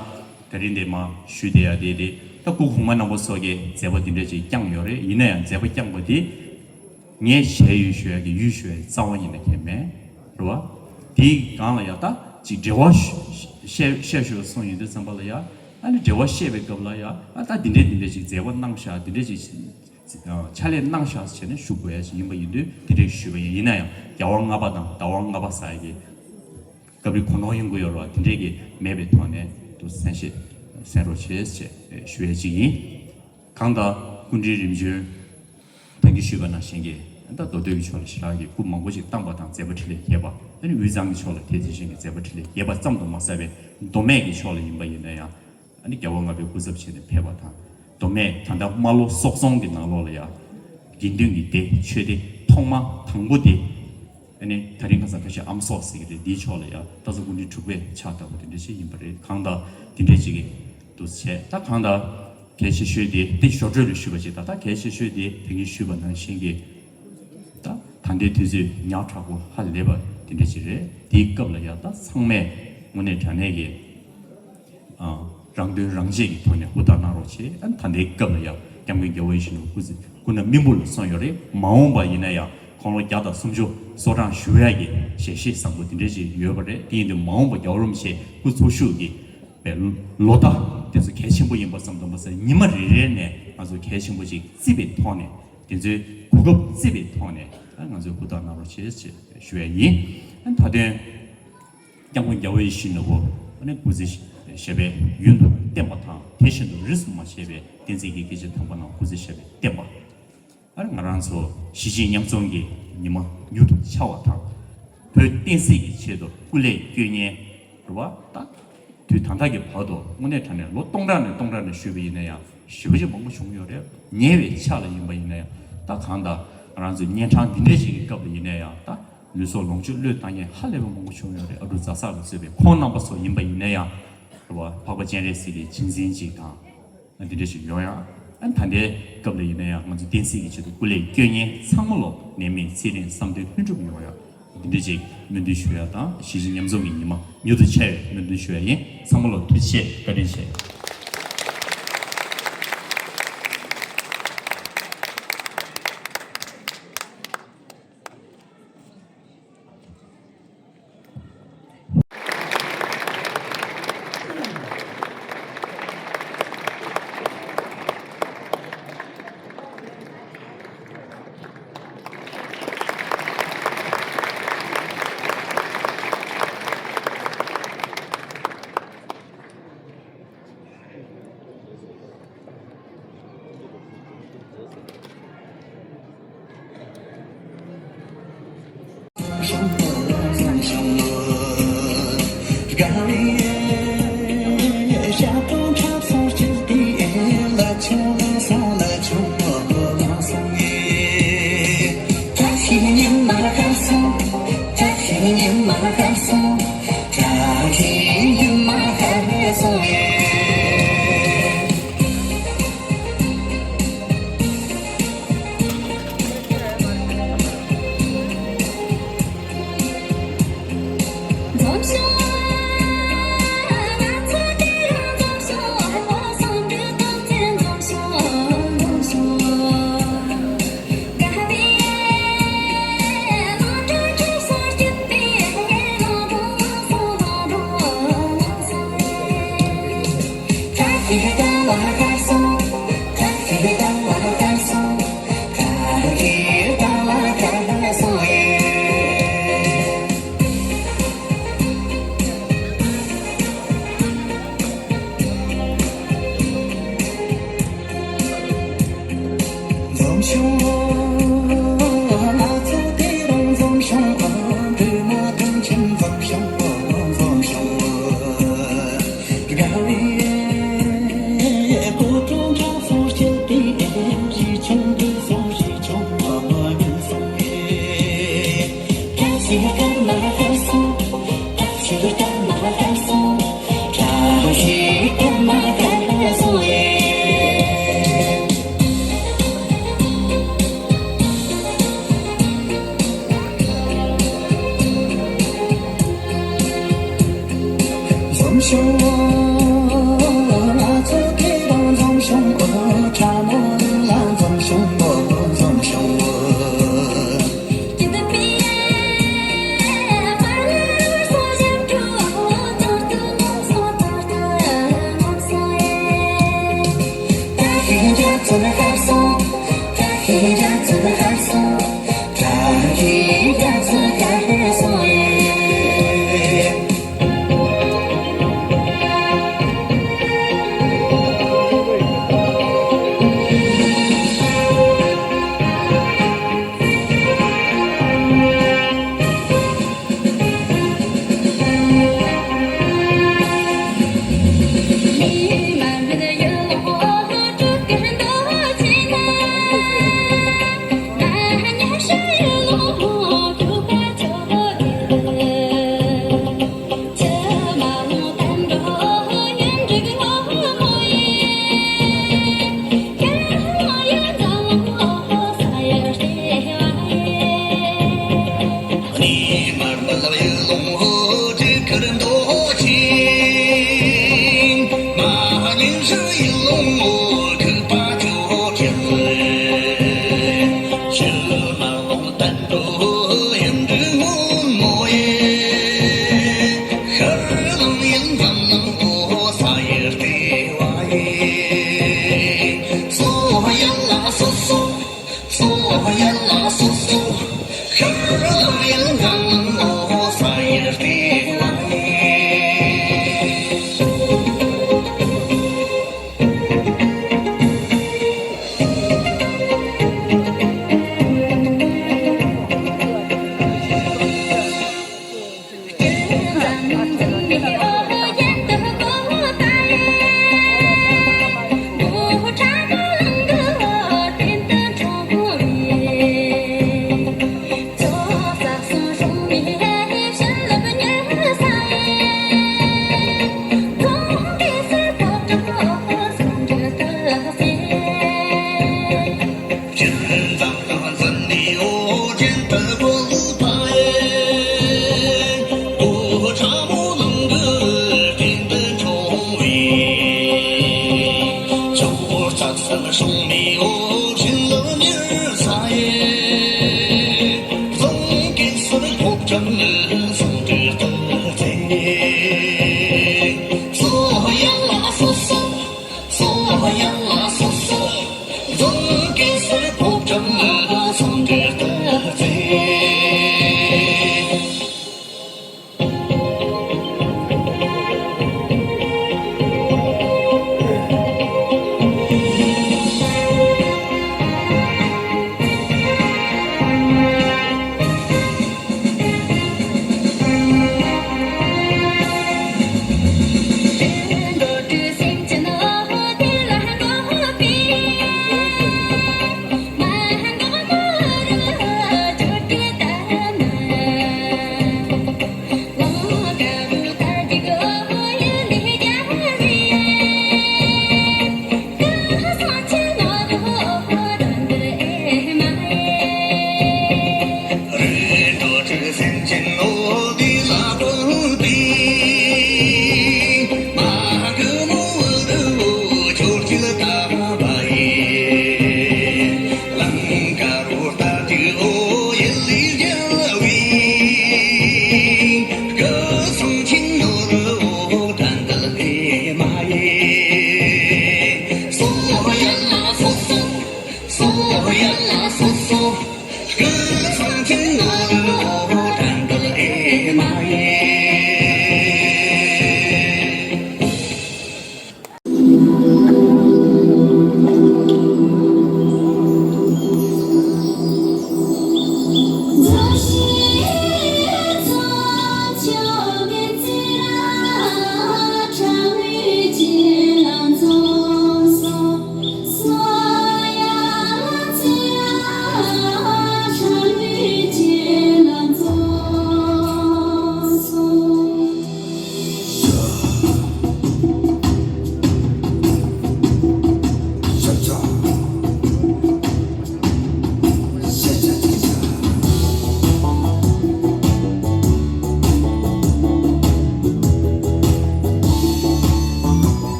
ད་རིང་འདིར་མར་ཞུས་བསྡད་ཡག་དེ་དེ། ད་སྐུ་གོང་མ་རྣམ་པ་ཚོ་གིས་མཛད་པ་འདི་འདྲ་ཅིག་བསྐྱངས་ཡོད་རེད། ཡིན་ན་ཡང་མཛད་པ་བསྐྱངས་པ་དེ། ངས་ཞལ་ཡོད་ཞུ་ཡག་གི་ཡུལ་ཞུ་ཡག་རྩ་བ་ཉིད་ནས་གང་ཡང་མེད། རེད་བ། དེའི་སྒང་ལ་ཡང་ད་ཅིག་འབྲེལ་བ་ཞུ་བཤད་བཤད་ཞུ་གསུངས་ཡོང་དུས་ཙམ་པ་ལ་ཡང་། ཨ་ནི་འབྲེལ་བ་བཤད་པའི་སྐབས་ལ་ཡང་། ཨ་ད་འདི་འདྲས་འདི་འདྲས་ཅིག་མཛད་པ་གནང་ཤག་འདི་འདྲས་ཅིག་ཕྱག་ལས་གནང་ཤག་ཟེར་ནས་ཞུ་དགོས་ཡག་ཅིག་ཡིན་པ་ཡིན་དུས་དེ་འདྲས་ཞུས་པ་ཡིན། ཡིན་ན་ཡང་རྒྱལ་བ་ལྔ་པ་དང་ཟླ་བ་ལྔ་པ་ཟེར་ཡག་གི་སྐབས་རེ་གོ་ནོར་ཡོང་གི་ཡོད་རེད་བ། དེ་འདྲས་ཀྱི་མེད་པའི་ཐོག་ནས་དུ་གསན་བཞེས་གསན་རོགས་བྱེད་ཅེས་ཞུ་ཡག་ཅིག་ཡིན། གང་ལྟར་སྐུ་ཕྲེང་རིམ་བྱོན་ད་གིན་ཞུས་པ་ནང་བཞིན་གྱི་ད་མདོ་སྟོད་ཀྱི་ཕྱོགས་ལ་ཞེ་དྲག་གི་སྐུ་མང་པོ་ཞིག་བལྟམས་པ་དང་མཛད་པ་འཕྲིན་ལས་རྒྱས་པ། ཨ་ནི་དབུས་གཙང་གི་ཕྱོགས་ལ་དེ་དེ་བཞིན་གྱི་མཛད་པ་འཕྲིན་ལས་རྒྱས་པ་ཙམ་དུ་མ་ཟད་པའི་མདོ་སྨད་ཀྱི་ཕྱོགས་ལ་ཡིན་པ་ཡིན་ན་ཡང་། ཨ་ནི་རྒྱལ་བ་ལྔ་པའི་སྐུ་ཚབ་བྱས་ནས་ཕེབས་པ་དང་། མདོ་སྨད་ད་ལྟ་རྨ་ལྷོ་སོག་རྫོང་གི་ནང་ལོགས་ལ་ཡང་དགེ་འདུན་གྱི་སྡེ་ཆོས་སྡེ་ཐོག་མ་དང་པོ་དེ། ཨ་ནི་ད་རིང་ཁ་སང་ཁ་ཤས་ཨམ་སོག་ཟེར་གྱི་རེད། འདིའི་ཕྱོགས་ལ་ཡང་སྟག་ཚང་སྐུ་ཕྲེང་དྲུག་པའི་ཕྱག་བཏབ་པ་དེ་འདྲ་ཞིག་ཡིན་པ་རེད། གང་ལྟར་དེ་འདྲ་ཞིག་གི་འདུག་བྱས། ད་གང་ལྟར་གལ་ཆེ་ཤོས་དེ་དེ་ཞོར་འཕྲོས་ལ་ཞུས་པ་ཅིག་ད་ལྟ་གལ་ཆེ་ཤོས་དེ་ད་གིན་ཞུས་པ་ནང་བཞིན་གྱི། ད་ད་ལྟའི་དུས་ཚོད་ཉག་ཕྲ་པོ་ཧ་ལས་པ་དེ་འདྲ་ཞིག་རེད། དེའི་སྐབས་ལ་ཡང་ད་ཚང་མས་དངོས་གནས་དྲང་གནས་ཀྱི་ཨ་རང་དོན་རང་གཅེས་ཀྱི་ཐོག་ནས་ཧུར་ཐག་གནང་རོགས་བྱེད། ཨ་ད་ལྟའི་སྐབས་ལ་ཡང་སྐྱབས་མགོན་རྒྱལ་བ་ཡིད་བཞིན་ནོར་བུ་སྐུ་ཚེ་སྐུ་ན་སྨིན་པོ་ལ་སོང་ཡོད་རེད། མ་འོངས་པ་ཡིན་ན་ཡང་དགུང་ལོ་བརྒྱ་དང་སུམ་ཅུ་སོ་གྲངས་བཞུགས་ཡག་གི་ཞལ་བཞེས་བཟང་པོ་དེ་འདྲ་ཞིག་ཡོད་པ་རེད། དེ་ཡིན་དུས་མ་འོངས་པ་རྒྱལ་བ་རིན་པོ་ཆེ་སྐུ་འཚོ་བཞུགས་ཀྱི་པའི་ལོ་ཟླ་དེ་ཚོ་གལ་ཆེན་པོ་ཡིན་པ་ཙམ་དུ་མ་ཟད། ཉི་མ་རེ་རེ་ནས་ང་ཚོ་གལ་ཆེན་པོ་ཞིག་བརྩི་བའི་ཐོག་ནས། དེ་ཚོའི་གོ་སྐབས་བརྩི་བའི་ཐོག་ནས་ང་ཚོས་ཧུར་ཐག་གནང་རོགས་བྱེད་ཅེས་ཞུ་ཡ་ཡིན། ད་དུང་སྐྱབས་མགོན་རྒྱལ་བ་ཡིད་བཞིན་ནོར་བུ་ཨ་ནི་སྐུ་ཚེ་ཞབས་པད་ཡུན་དུ་བརྟན་པ་དང་། དེ་བཞིན་དུ་རིས་སུ་མ་ཆད་པའི་བསྟན་འཛིན་གྱི་སྐྱེས་ཆེན་དམ་པ་རྣམས་སྐུ་ཚེ་ཞབས་པད་བརྟན་པ། ཨ་ནི་ང་རང་ཚོ་གཞིས་བྱེས་མཉམ་འཛོམས་ཀྱི་ཉི་མ་མྱུར་དུ་འཆར་བ་དང་། བོད་བསྟན་སྲིད་ཀྱི་ཆེད་དུ་སྐུ་ལས་བསྐྱོན་མཁན་རེད་བ། ད་དུས་ད་ལྟ་གི་བར་དུ་དངོས་གནས་དྲང་གནས་ལོ་སྟོང་ཕྲག་ནས་སྟོང་ཕྲག་ནས་ཞུས་པ་ཡིན་ན་ཡང་ཞེ་པོ་ཅིག་མང་པོ་བྱུང་ཡོད་རེད། ཉེ་བའི་ཆར་ལ་ཡིན་པ་ཡིན་ན་ཡང་། ད་གང་ལྟར་ང་རང་ཚོའི་གཉན་འཕྲང་འདི་འདྲའི་ཞིག་གི་སྐབས་ལ་ཡིན་ན་ཡང་། ད་ལུས་སྲོག་ལོངས་སྤྱོད་བློས་བཏང་མཁན་ཧ་ལས་པ་མང་པོ་བྱུང་ཡོད་རེད། ཨ་འབྲུག་རྫ་ས་ལ་གཙོས་པའི་ཁོང་རྣམ་པ་ཚོ་ཡིན་པ་ཡིན་ན་ཡང་། རེད་བ། འཕགས་པ་སྤྱན་རས་གཟིགས་ཀྱི་རྗེས་འཛིན་ཅིག་དང་། འདི་འདྲ་ཞིག་ཡོང་ཡ། ཨ་ད་ལྟའི་སྐབས་ལ་ཡིན་ན་ཡང་ང་ཚོ་བསྟན་སྲིད་ཀྱི་ཆེད་དུ་སྐུ་ལས་བསྐྱོན་མཁན་ཚང་མ་ལོ་ནད་མེད་ཚེ་རིང་བསམ་དོན་ལྷུན་གྲུབ་ཡོང་ཡ། འདི་འདྲ་ཞིག་སྨོན་འདུན་ཞུ་ཡ་དང་། གཞིས་བྱེས་མཉམ་འཛོམས་ཀྱི་ཉི་མ་མྱུར་དུ་འཆར་བའི་སྨོན་འདུན་ཞུ་ཡ་ཡིན། ཚང་མ་ལོ་ཐུགས་རྗེ་ཆེ། བཀའ་དྲིན་ཆེ།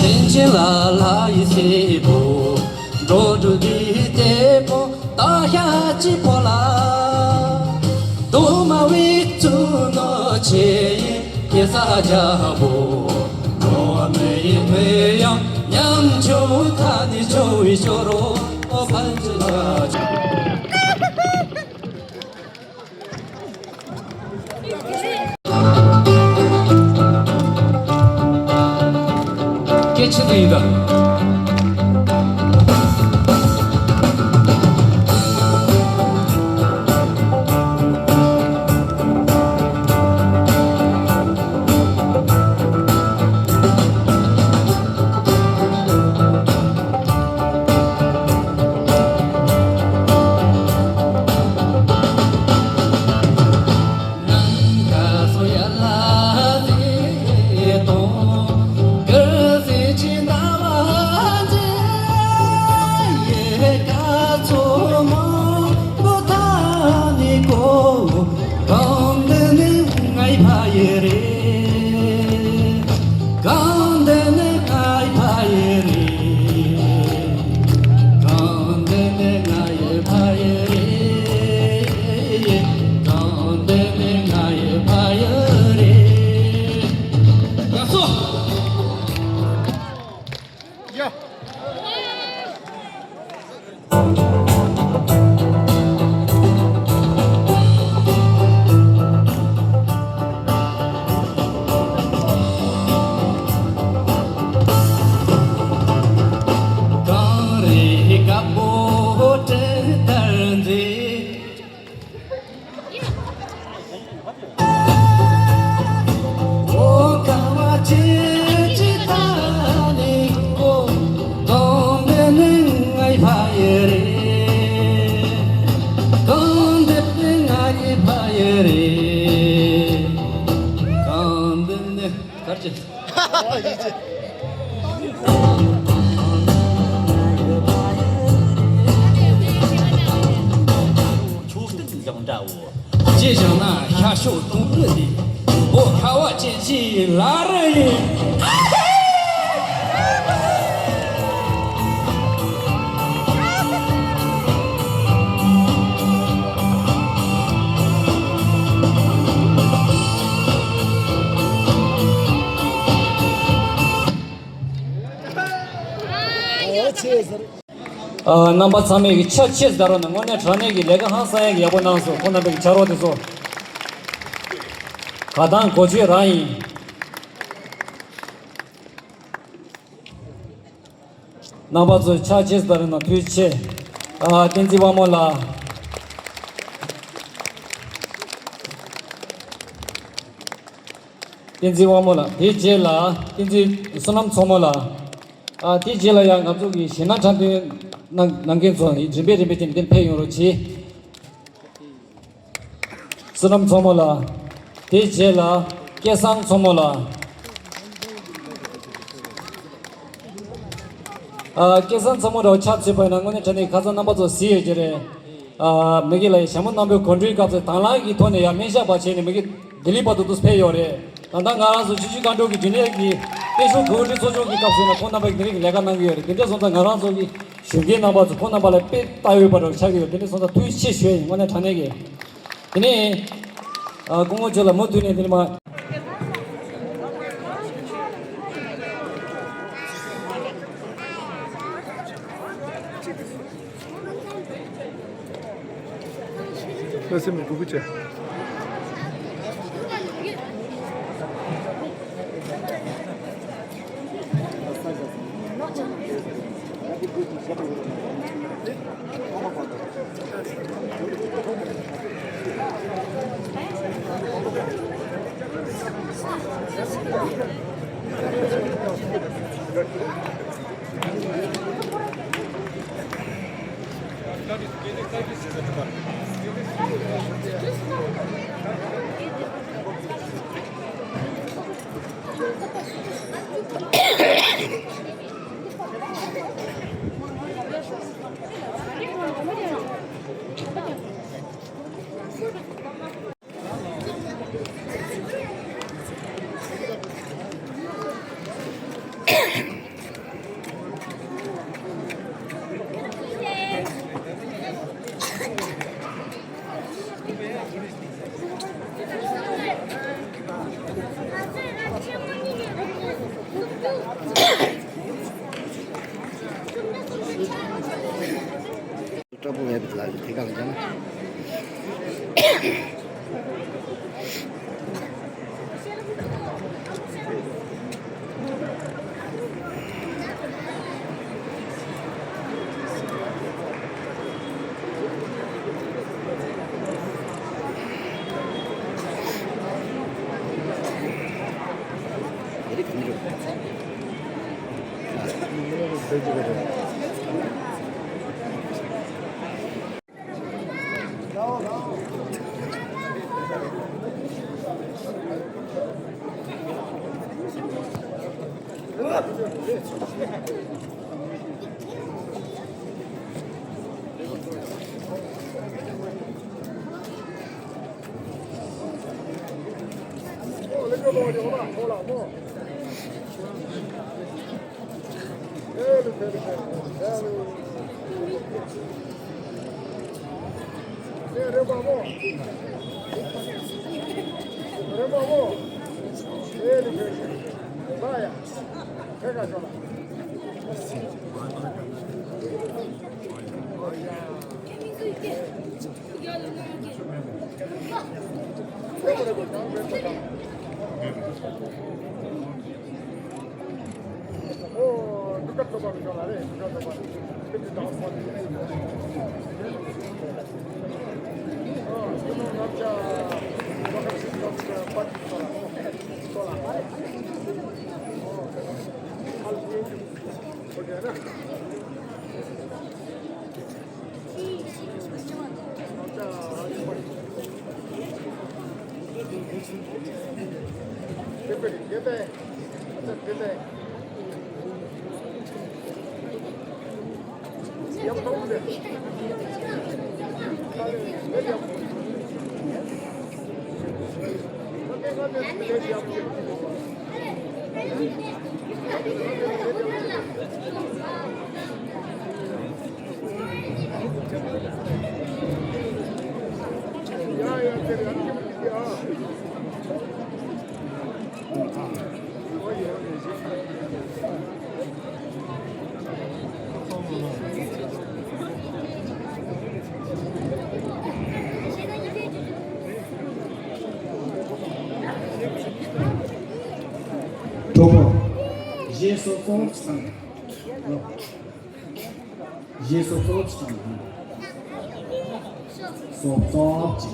སེམས་ཅན་ལ་ལྷ་ཡི་སྲས་པོ། འགྲོ་དྲུག་འདི་ལྟེ་བོ། བདག་ཤ་གཅིག་པོ་ལ། གདོང་དམར་བའི་གཙུག་ན་ཆེ་ཡི་གེ་སར་རྒྱལ་པོ། འགྲོ་བ་མི་ཡི་མི་ཡང་ཉམ་ཆུང་ཐ་ནི་ཆུང་བའི་ཞོར་རོ་ཕན་ཚུན་ལ། སྐད་ཆ་འདི་ཡིན་ད། ཕྱོགས་སྟོན་ལུང་འདྲ་བོ། ཅེས་བྱུང་ན་ཤར་ཕྱོགས་དུང་དཀར་ལས། འོ་ཁ་བ་ཅན་གྱི་ལ་རི་ཡིན། ཨ། རྣམ་པ་ཚང་མས་ཀྱི་ཆ་ཆེ་ཟེར་རོགས་གནང་། དངོས་གནས་དྲང་གནས་ཀྱི་ལས་ཀ་ཧང་སང་ཡག་གི་ཡག་པོ་གནང་སོང་། ཁོང་རྣམ་པའི་ཆ་རོགས་དེ་ཚོ་ག་དང་གོ་ཆོད་རང་ཡིན། རྣམ་པ་ཚོ་ཕྱག་རྗེས་ལྟར་ན་ཐུགས་རྗེ་ཆེ། ཨ། བསྟན་འཛིན་དབང་མོ་ལགས། བསྟན་འཛིན་དབང་མོ་ལགས། དེའི་རྗེས་ལ་བསྟན་འཛིན་བསོད་ནམས་མཚོ་མོ་ལགས། ཨ། དེའི་རྗེས་ལ་ཡང་ང་ཚོ་གི་གཞས་སྣ་འཁྲབ་སྟོན་གནང་གནང་མཁན་ཚོ་རིམ་པས་རིམ་པས་དེ་འདིར་ཕེབས་ཡོང་རོགས་གྱིས། བསོད་ནམས་མཚོ་མོ་ལགས། དེའི་རྗེས་ལ་སྐལ་བཟང་མཚོ་མོ་ལགས། ཨ། སྐལ་བཟང་མཚོ་མོ་འདྲ་བོ་ཆགས་ཚུད་པ་ཡིན་ན་དངོས་གནས་དྲང་གནས་ཁ་སང་རྣམ་པ་ཚོ་གཟིགས་ཡོད་ཀྱི་རེད། ཨ། མི་གི་ལ་ཡི་ཞྭ་མོ་རྣམ་པའི་གོམ་བགྲོད་སྐབས་སུ་དང་བླངས་ཀྱི་ཐོག་ནས་ཡང་སྨན་ཞབས་པ་བྱས་ནས་མི་གི་ལྡི་ལི་བར་དུ་འདུག་ཕེབས་ཡོད་རེད། ད་ལྟ་ང་རང་ཚོ་ཆུ་བཞི་སྒང་དྲུག་གི་ཇུ་ནི་ཡར་གྱི་སྟེང་ཤོག་གོ་སྒྲིག་ཚོགས་ཆུང་གི་སྐབས་སུ་ཡིན་ན་ཁོང་རྣམ་པ་གི་དེ་རིང་གི་ལས་ཀ་གནང་གི་ཡོད་རེད། དེ་འདྲ་སོང་ཙང་ང་རང་ཚོ་གི་གཞོན་སྐྱེས་རྣམ་པ་ཚོ་ཁོང་རྣམ་པ་ལ་དཔེ་ལྟ་འོས་པ་འདྲ་བོ་ཆགས་ཀྱི་ཡོད། དེ་འདྲ་སོང་ཙང་ཐུགས་རྗེ་ཆེ་ཞུ་ཡ་ཡིན། དངོས་གནས་དྲང་གནས་ཀྱི། དེ་ནས། ཨ། སྐུ་ངོ་མཆོག་ལ་མུ་མཐུད་ནས་འདིར་མ། ལྷ་སྲིན་མི་སྒུག་གི་བྱས། སྐྲ་པོ་མེད་པའི་ལ་དེ་གང་ཡང་། གྲོགས་པོ། གཞས་སོ་སོ་བཏང་། གཞས་སོ་སོ་བཏང་། སོ་སོ་ཅིག་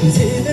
ཏི་པུ།